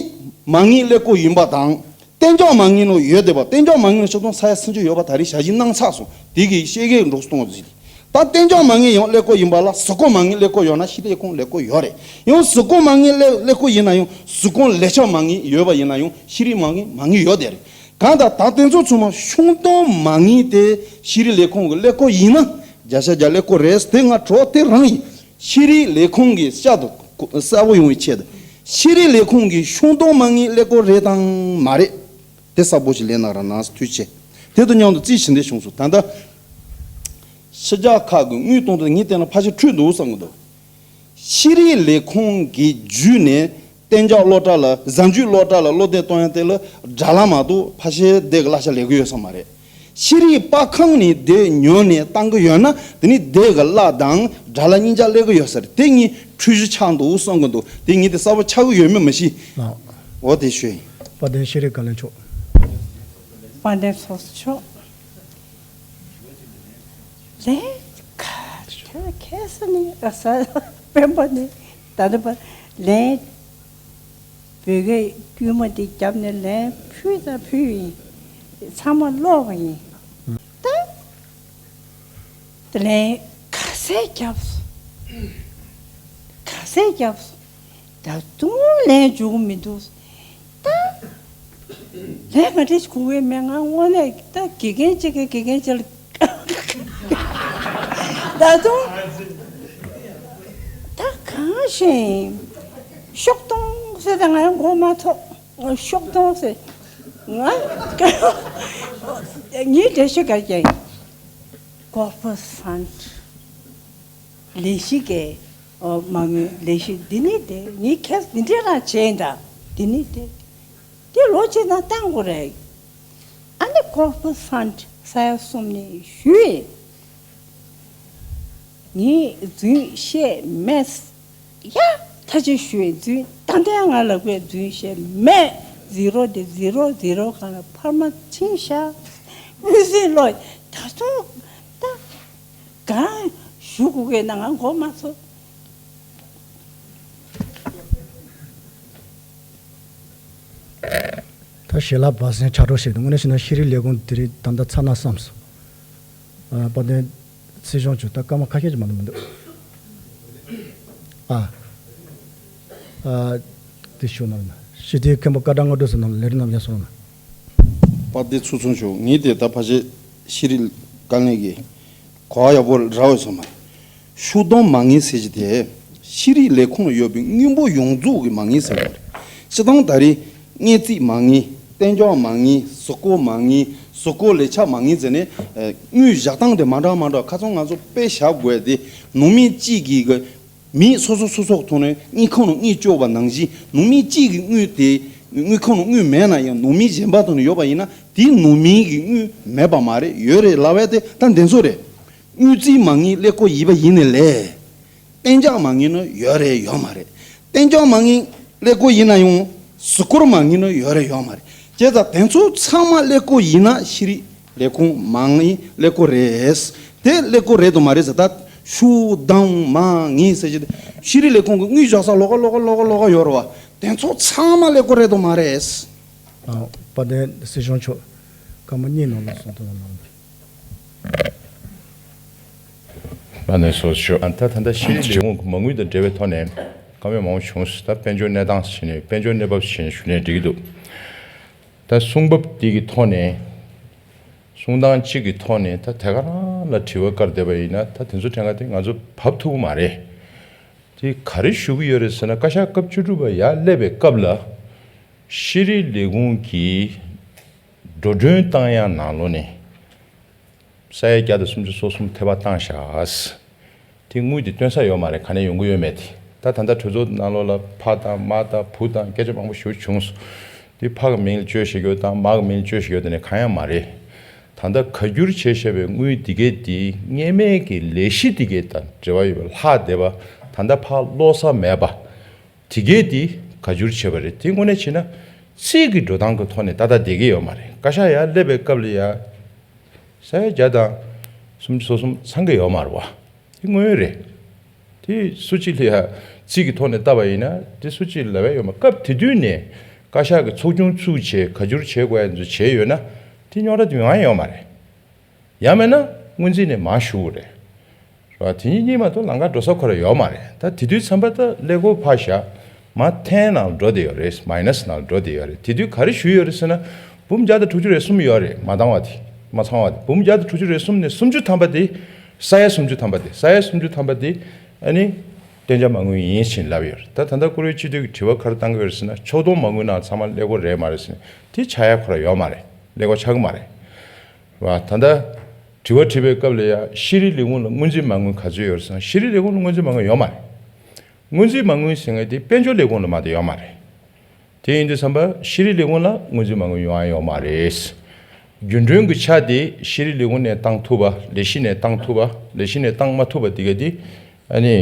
མ་དངུལ་ཀླད་ཀོར་ཡིན་པ་དང་། གཏན་འཇགས་མ་དངུལ་ནང་ཡོད་བསྡད་པ། གཏན་འཇགས་མ་དངུལ་ཤོག་གྲངས་ས་ཡ་སུམ་ཅུ་ཡོད་པ་ད་རེས་ཞལ་བཞེས་གནང་ཚར་སོང་། དེ་གི་ཤེས་ཀྱི་འགྲོ་སོང་གཏོང་བ་ཟིན། ད་གཏན་འཇགས་མ་དངུལ་ཡང་ཀླད་ཀོར་ཡིན་པ་ལ་གཟིགས་སྐོར་མ་དངུལ་ཀླད་ཀོར་ཡོད་ན་ཤེས་རིག་ལས་ཁུངས་ཀླད་ཀོར་ཡོད་རེད། ཡང་གཟིགས་སྐོར་མ་དངུལ་ཀླད་ཀླད་ཀོར་ཡིན་ན་ཡང་གཟིགས་སྐོར་ལས་འཆར་མ་དངུལ་ཡོད་པ་ཡིན་ན་ཡང་ཤེས་རིག་མ་དངུལ་མ་དངུལ་ཡོད་བསྡད་རེད། གང་ལྟར་ད་དེ་ཚོ་ཚང་མ་ཤོག་གྲངས་མ་དངུལ་དེ་ཤེས་རིག་ལས་ཁུངས་ཀྱི་ཀླད་ཀོར་ཡིན་ན་བརྒྱ་ཆ་བརྒྱ་ཀླད་ཀོར་རེད། དེ་ང་དྲི་བ་དེ་རང་ཡིན། ཤེས་རིག་ལས་ཁུངས་ཀྱི་བསྐྱར་དུ་གསལ་པོ་ཡོང་བའི་ཆེད་དུ། ཤེས་རིག་ལས་ཁུངས་ཀྱི་ཤོག་གྲངས་མ་དངུལ་ཀླད་ཀོར་རེད་དང་མ་རེད། དེ་གསལ་པོ་ཞིག་ལན་གནང་རོགས་གནང་། ཐུགས་རྗེ་ཆེ། དེ་དང་མཉམ་དུ་རྩིས་ཞིབ་འདི་བྱུང་སོང་། ད་ལྟ་ཕྱི་རྒྱལ་ཁག་གི་དངུལ་གཏོང་དུས་ངས་བལྟས་ན་ཕལ་ཆེར་འཕྲོད་འདུག་བསམ་གྱི་འདུག་ཤེས་རིག་ལས་ཁུངས་ཀྱི་བརྒྱུད་ནས་གཏན་འཇགས་སློབ་གྲྭ་ལ་གཟའ་མཇུག་སློབ་གྲྭ་ལ་སློབ་དེབ་གཏོང་ཡ་དེ་ལ་སྒྲ་ལ་མ་གཏོགས་ཕལ་ཆེར་དེ་གི་གླ་ཆ་ལེན་གི་ཡོད་ས་མ་རེད། ཤེས་རིག་པར་ཁང་ནས་དེབ་ཉོས་ནས་བཏང་གི་ཡོད་ན་དེ་ནི་དེབ་གི་གླ་དང་སྒྲ་གླ་གཉིས་ཆ་སླེབས་གི་ཡོད་ས་རེད། དེ་ངས་འཁྲུལ་གཞི་ཆགས་འདུག་བསམ་གི་འདུག་དེ་ངས་དེ་གསལ་པོ་ཆགས་གི་ཡོད་མེད་མི་ཤེས། ལགས། འོ་དེ་ཞུ་ཡིན། དཔལ་ལྡན་ཤེས་རིག་བཀའ་བློན་མཆོག་དཔལ་ལྡན་ཚོགས་གཙོ་མཆོག་ལན་ཁ་ཐོན་ཁ་ས་ནི་ཨ་ས་སྤེན་པ་ནི་ད་ནི་པ་ལན་བོད་སྐད་དཀྱུས་མ་འདི་བརྒྱབ་ནས་ལན་ཕུལ་དང་ཕུལ་ཡིན། ཚང་མ་ཀློག་པ་ཡིན། ད་ད་ལན་ཁ་གསལ་བརྒྱབ་སོང་། ཁ་གསལ་བརྒྱབ་སོང་། ད་དུང་ལན་འཇུག་མི་འདུག་ད་ལན་ག་འདྲ་ཞིག་གོ་གི་མེད། ང་དངོས་གནས་ད་དགེ་རྒན་གཅིག་གིས་དགེ་རྒན་གཅིག་ལ་ད་དུང་ད་གང་ཞིག་ཤོག་སྟོང་ཟེར་ད་ང་མགོ་མ་ཐོག་ཤོག་སྟོང་ཟེར་ང་ངའི་འགྲེལ་བཤད་ག་རེ་རྒྱག་ཡིན། ཀོར་པོ་རེ་ཤན། ལས་གཞི་གི་ཨོ་མ་དངུལ་ལས་གཞི་འདི་ནི་དེ་ངའི་ཁེ་འདི་འདྲ་རང་བྱས་ཡིན་ད། འདི་ནི་དེ་དེ་ལོ་གཅིག་ནང་བཏང་དགོས་རེད། ཨ་ནི་ཀོར་པོ་རེ་ཤན་ས་ཡ་གསུམ་ནས་ཞུས་ཡིན། ངས་རྫུན་བཤད་མེད། ཡ། ཐ་ཆད་ཞུ་བའི་རྫུན། ད་ལྟའི་ང་ལབ་པའི་རྫུན་བཤད་མེད། ཟི་རོ་དེ་ཟི་རོ་ཟི་རོ་གང་ལ་འཕར་མ་ཕྱིན་ཤག་དངུལ་སྲིད་ལོ་ད་ཚོ་ད་གང་ཞུ་དགོས་ཀྱི་ན་ང་མགོ་མ་ཚོས། ད་ཞལ་ལག་བ་སེང་ཆ་འགྲོ་ཞིག་དང་དངོས་གནས་བྱས་ན་ཤེས་རིག་ལས་ཁུངས་དེ་རིང་ད་ལྟ་ཚར་ན་བསམས་སོང་། ཨ། དཔལ་ལྡན་སྲིད་སྐྱོང་མཆོག་ད་སྐར་མ་ཁ་ཤས་ཀྱི་མ་གཏོགས་མི་འདུག་ཨ། ཨ། དེ་ཞུ་ན་ལ་ན་ཤེས་ལྡན་མཁན་པོ་སྐར་གྲངས་ལྔ་དྲུག་ཙམ་ནང་ལ་ལས་རིམ་རྣམས་ཡར་སོང་ན། དཔལ་ལྡན་ཚོགས་གཙོ་མཆོག་ངས་དེ་ད་ཕལ་ཆེར་ཤེས་རིག་བཀའ་བློན་གྱི་གོ་བ་ཡག་པོ་རག་ཡོད་སོང་མ་རེད། ཤུགས་གཏོང་མ་དངུལ་ཟེར་གྱི་དེ་ཤེས་རིག་ལས་ཁུངས་ལ་ཡོད་པའི་དངུལ་འབོར་ཡོངས་རྫོགས་ཀྱི་མ་དངུལ་ཟེར་བ་རེད། སྤྱིར་བཏང་ད་རེས་སྔས་རྩིས་མ་དངུལ། གཏན་འཇགས་མ་དངུལ། གཟུགས་སྐོར་མ་དངུལ། གཟུགས་སྐོར་ལས་འཆར་མ་དངུལ་ཟེར་ནས། ཨ། དངུལ་བཞག་སྟངས་དེ་མ་འདྲ་མ་འདྲ། ཁ་སང་ང་ཚོ་དཔེ་བཞག་དགོས་དེ་ནང་མི་གཅིག་གིས་གི་མི་སོ་སོ་སོ་སོ་ཐོག་ནས་དངུལ་ཁང་ནང་དངུལ་བཅོལ་བ་ནང་བཞིན། ནང་མི་གཅིག་གི་དངུལ་དེ་དངུལ་ཁང་ནང་དངུལ་མེད་ན་ཡང་ནང་མི་གཞན་པ་ཐོག་ནས་ཡོད་པ་ཡིན་ན་དེ་ནང་མི་གི་དངུལ་མེད་པ་མ་རེད། ཡོད་རེད་ལབ་ཡ་དེ་ད་འདི་ཚོ་རེད། དངུལ་རྩིས་མ་དངུལ་ཀླད་ཀོར་ཡིན་པ་ཡིན་ནའི་ལས། གཏན་འཇགས་མ་དངུལ་ནི་ཡོད་རེད་ཡོད་མ་རེད། གཏན་འཇགས་མ་དངུལ་ཀླད་ཀོར་ཡིན་ན་ཡང་གཟུགས་སྐོར་མ་དངུལ་ནི་ཡོད་རེད་ཡོད་མ་རེད། བྱས་ཙང་དེ་ཚོ་ཚང་མ་ཀླད་ཀོར་ཡིན་ན་ཤེས་རིག་ལས་ཁུངས་མ་དངུལ་ཀླད་ཀོར་རེད། དེ་ཀླད་ཀོར་རེད་དང་མ་རེད་ཟེར། ད་ཤུགས་གཏོང་མ་དངུལ་ཟེར་གྱི་དེ་ཤེས་རིག་ལས་ཁུངས་ཀྱི་དངུལ་བཞག་ས་ལོགས་ཀ་ལོགས་ཀ་ལོགས་ཀ་ལོགས་ཀ་ཡོད་རེད་བ། དེ་ཚོ་ཚང་མ་ཀླད་ཀོར་རེད་དང་མ་རེད། ཨ། དཔལ་ལྡན་སྲིད་སྐྱོང་མཆོག་སྐར་མ་གཉིས་ནང་ལ་གསུང་ཐུབ་ན་གནང་། ཨ་ནེ་སོ་ཤོ། ཨ། ད་ད་ལྟ་ཤེས་རིག་ལས་ཁུངས་མ་དངུལ་དང་འབྲེལ་བའི་ཐོག་ནས་བཀའ་མོལ་མང་པོ་བྱུང་སོང་། ད་དཔལ་འབྱོར་གནས་སྟངས་བྱས་ནས་དཔལ་འབྱོར་གནས་བབ་བྱས་ནས་ཞུ་ནས་འགྲིག་གི་འདུག་ད་གསུང་བབ་འདི་གི་ཐོག་ནས་གསུང་སྟངས་གཅིག་གི་ཐོག་ནས་ད་དེ་ག་རང་ལ་དྲི་བ་བཀར་བསྡད་པ་ཡིན་ན་ད་དེ་ཚོ་ཕྲན་ག་དེ་ང་ཚོ་བབ་ཐུབ་ཀྱི་མ་རེད། དེ་ག་རེ་ཞུ་གི་ཡོད་རེད་ཟེར་ན། བཀའ་ཤག་སྐབས་བཅུ་དྲུག་པ་ཡར་སླེབས་པའི་སྐབས་ལ་ཤེས་རིག་ལས་ཁུངས་ཀྱི་འགྲོ་གྲོན་བཏང་ཡག་ནང་ལོགས་ནས། ས་ཡ་བརྒྱ་དང་སུམ་ཅུ་སོ་གསུམ་ཐེ་བ་བཏང་བཞག་དེ་དངུལ་དེ་བཏོན་ས་ཡོད་མ་རེད། ག་ནས་ཡོང་གི་ཡོད་མེད་དེ། ད་ད་ལྟ་གྲོས་ཚོགས་ནང་ལོགས་ལ་ཕ་དང་མ་དང་བུ་དང་སྐད་ཆ་མང་པོ་ཞིག་བྱུང་སོང་། དེ་ཕ་གི་མིང་ལ་བཅོལ་བཞག་ཡོད་དང་མ་གི་མིང་ལ་བཅོལ་བཞག་ཡོད་དེ་ནས་གང་ཡང་མ་རེད། ད་ལྟ་བཀའ་འགྱུར་བྱས་བཞག་པའི་དངུལ་དེ་གས་དེ་སྔས་མའི་གི་ལས་གཞི་དེ་གས་དང་འབྲེལ་བ་ཡོད་པ་ལྷག་བསྡད་པ། ད་ལྟ་ཕར་སློག་ས་མེད་པ། དེ་གས་དེ་བཀའ་འགྱུར་བྱས་པ་རེད། དེ་དངོས་གནས་བྱས་ན་རྩིས་ཀྱི་འགྲོ་སྟངས་ཀྱི་ཐོག་ནས་ཏག་ཏག་བསྡད་ཀྱི་ཡོད་མ་རེད། བཀའ་ཤག་ཡར་སླེབས་པའི་སྐབས་ལ་ཡ། ས་ཡ་བརྒྱ་དང་སུམ་ཅུ་སོ་གསུམ་ཚང་གི་ཡོད་མ་རེད་བ། དེ་དངོས་ཡོད་རེད། དེ་སུ་གཅིག་ལ་ཡ་རྩིས་ཀྱི་ཐོག་ནས་བལྟས་པ་ཡིན་ན་དེ་སུ་གཅིག་ལ་བས་ཡོད་མ། སྐབས་དེ་དུས་ནས་བཀའ་ཤག་གི་ཚོགས་ཆུང་བཙུགས་བྱས་བཀའ་འགྱུར་བྱེད་དགོས་ཡ་ཚོ་བྱས་ཡོད་ན་དེ་རྙོག་དྲ་དེ་ཡོང་ཡ་ཡོད་མ་རེད། ཡང་མིན་ན་སྔོན་རྩིས་ནས་མར་ཞུ་དགོས་རེད། རེད་བ། དེ་གཉིས་གཉིས་མ་གཏོགས་ལམ་ཁ་འགྲོ་ས་ཁོ་རང་ཡོད་མ་རེད། ད་དེ་དུས་ཙམ་པ་ད་ཀླད་ཀོར་ཕར་བཞག་མར་ཐན་ནང་འགྲོ་བསྡད་ཡོད་རེད། མའི་ནས་ནང་འགྲོ་བསྡད་ཡོད་རེད། དེ་དུས་ག་རེ་ཞུས་ཡོད་རེད་ཟེར་ན། འབུམ་བརྒྱ་དང་དྲུག་ཅུ་རེ་གསུམ་ཡོད་རེད། མ་འདང་བ་དེ་མ་ཚང་བ་དེ། འབུམ་བརྒྱ་དང་དྲུག་ཅུ་རེ་གསུམ་ནས་སུམ་ཅུ་ཐམ་པ་དེ། ས་ཡ་སུམ་ཅུ་ཐམ་པ་དེ། ས་ཡ་སུམ་ཅུ་ཐམ་པ་དེ་ཨ་ནི་གཏན་འཇགས་མ་དངུལ་ཡིན་ཞེས་ལབ་ཡོད་རེད། ད་ད་ལྟ་བཀུར་འོས་སྤྱི་འཐུས་ཀྱིས་དྲི་བ་ག་རེ་བཏང་གི་ཡོད་རེད་ཟེར་ན། ཕྱོགས་གཏོགས་མ་དངུལ་ནང་ཚང་མ་ཀླད་ཀོར་རེད་མ་རེད་ཟེར་ནས་དེ་ཆགས་ཡ་ཁོ་རང་ཡོད་མ་རེད། ཀླད་ཀོར་ཆགས་ཀྱི་མ་རེད། བ། ད་ལྟ་དྲི་བ་དྲིས་པའི་སྐབས་ལ་ཡ་ཤེས་རིག་ལས་ཁུངས་ལ་སྔོན་རྩིས་མ་དངུལ་ག་ཚོད་ཡོད་རེད་ཟེར་ན། ཤེས་རིག་ལས་ཁུངས་ལ་སྔོན་རྩིས་མ་དངུལ་ཡོད་མ་རེད། སྔོན་རྩིས་མ་དངུལ་ཟེར་མཁན་དེ་དཔལ་འབྱོར་ལས་ཁུངས་ལ་མ་གཏོགས་ཡོད་མ་རེད། དེ་ཡིན་དུས་ཙམ་པ་ཤེས་རིག་ལས་ཁུངས་ལ་སྔོན་རྩིས་མ་དངུལ་ཡོང་ཡ་ཡོད་མ་རེད། རྒྱུན་གྲོན་གྱི་ཆ་དེ་ཤེས་རིག་ལས་ཁུངས་ནས་བཏང་ཐུབ་པ། ལས་གཞི་ནས་བཏང་ཐུབ་པ། ལས་གཞི་ནས་བཏང་མ་ཐུབ་པ་དེ་ག་དེ་ཨ་ནི་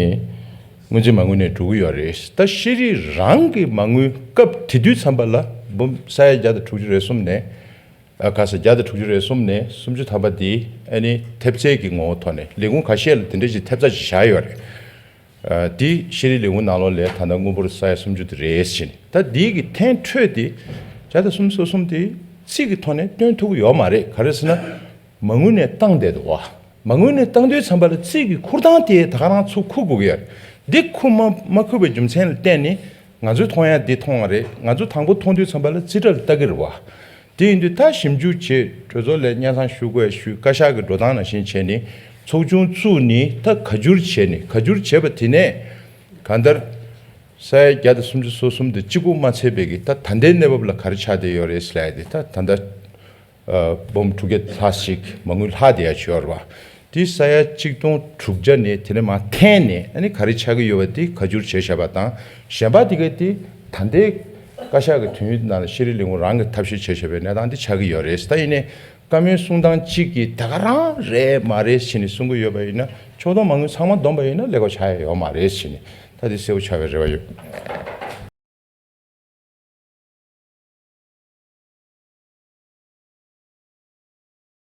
སྔོན་རྩིས་མ་དངུལ་ནས་འགྲོ་གི་ཡོད་རེད། ད་ཤེས་རིག་རང་གི་མ་དངུལ་སྐབས་དེ་དུས་ཙམ་པ་ལ་འབུམ་ས་ཡ་བརྒྱ་དང་དྲུག་ཅུ་རེ་གསུམ་ནས། ཨ། ག་ས་བརྒྱ་དང་དྲུག་ཅུ་རེ་གསུམ་ནས་སུམ་ཅུ་ཐམ་པ་འདི་ཨ་ནི་ཐེབས་རྩའི་གི་ངོ་བོ་ཐོག་ནས་ལས་ཁུངས་ཁ་ཤས་ལ་དེ་འདྲ་ཞིག་ཐེབས་རྩ་ཞིག་བཞག་ཡོད་རེད། ཨ། འདི་ཤེས་རིག་ལས་ཁུངས་ནང་ལོགས་ལ་ད་ལྟ་དངུལ་འབོར་ས་ཡ་སུམ་ཅུ་དེ་རེད་ཟེར་ནས། ད་འདི་གི་ཐེངས་འཕྲོས་དེ་བརྒྱ་དང་སུམ་ཅུ་སོ་གསུམ་དེ་རྩིས་ཀྱི་ཐོག་ནས་སྟོན་ཐུབ་ཀྱི་ཡོད་མ་རེད། ག་རེ་ཟེར་ན། མ་དངུལ་ནས་བཏང་བསྡད་འདུག་བ། མ་དངུལ་ནས་བཏང་དུས་ཙམ་པ་ལ་རྩིས་ཀྱི་ཁུར་སྟངས་དེ་ད་ག་རང་ཚུར་ཁུར་དགོས་ཀྱི་ཡོད་རེད། འདི་ཁུར་མ་མ་ཁུར་བའི་རྒྱུ་མཚན་ལ་བརྟེན་ནས་ང་ཚོས་མཐོང་ཡ་འདི་མཐོང་བ་རེད། ང་ཚོ་དང་པོ་མཐོང་དུས་ཙམ་པ་ལ་རྩིས་ཁྲ་ལ་ལྟ་གི་རེད་བ། དེ་ཡིན་དུས་ད་ཞིབ་འཇུག་བྱས། གྲོས་ཚོགས་ལ་སྙན་སེང་ཞུ་དགོས་ཞུས། བཀའ་ཤག་གི་འགྲོ་སྟངས་ནང་བཞིན་བྱས་ནས་ཚོགས་ཆུང་བཙུགས་ནས་ད་བཀའ་འགྱུར་བྱས་ནས། བཀའ་འགྱུར་བྱས་པ་དེ་ནས་གང་ལྟར་ས་ཡ་བརྒྱ་དང་སུམ་ཅུ་སོ་གསུམ་དེ་གཅིག་པུ་མ་ཚད་པའི་གི་ད་ད་ལྟའི་གནས་བབ་ལ་ག་རེ་ཆགས་བསྡད་ཡོད་རེད་ཟེར་ཡ་དེ། ད་ད་ལྟ་ཨ། འབུམ་དྲུག་བརྒྱ་ལྷག་ཞིག་མ་དངུལ་ལྷག་བསྡད་ཡ་ཅིག་ཡོད་རེད་བ། དེ་ས་ཡ་གཅིག་སྟོང་དྲུག་བརྒྱ་ནས་དེ་ནས་མར་འཐེན་ནས་ཨ་ནི་ག་རེ་ཆགས་ཀྱི་ཡོད་པ་དེ་བཀའ་འགྱུར་བྱས་བཞག་པ་དང་། གཞན་པ་དེ་ག་དེ་ད་ལྟའི་བཀའ་ཤག་གི་དུས་ཡུན་ནང་ལ་ཤེས་རིག་ལས་ཁུངས་རང་གིས་ཐབས་ཤེས་བྱས་བཞག་པའི་གནས་སྟངས་དེ་ཆགས་ཀྱི་ཡོད་རེད། ད་ཡིན་ནའི་བཀའ་མོལ་གསུང་སྟངས་གཅིག་གིས་ད་ག་རང་རེད་མ་རེད་ཟེར་ནས་གསུང་གི་ཡོད་པ་ཡིན་ན། ཕྱོགས་གཏོགས་མ་དངུལ་ཚང་མ་བསྡོམས་པ་ཡིན་ན་ཀླད་ཀོར་ཆགས་ཡ་ཡོད་མ་རེད་ཟེར་ནས། ད་དེ་གསལ་པོ་ཆགས་པའི་རེ་བ་ཡོད།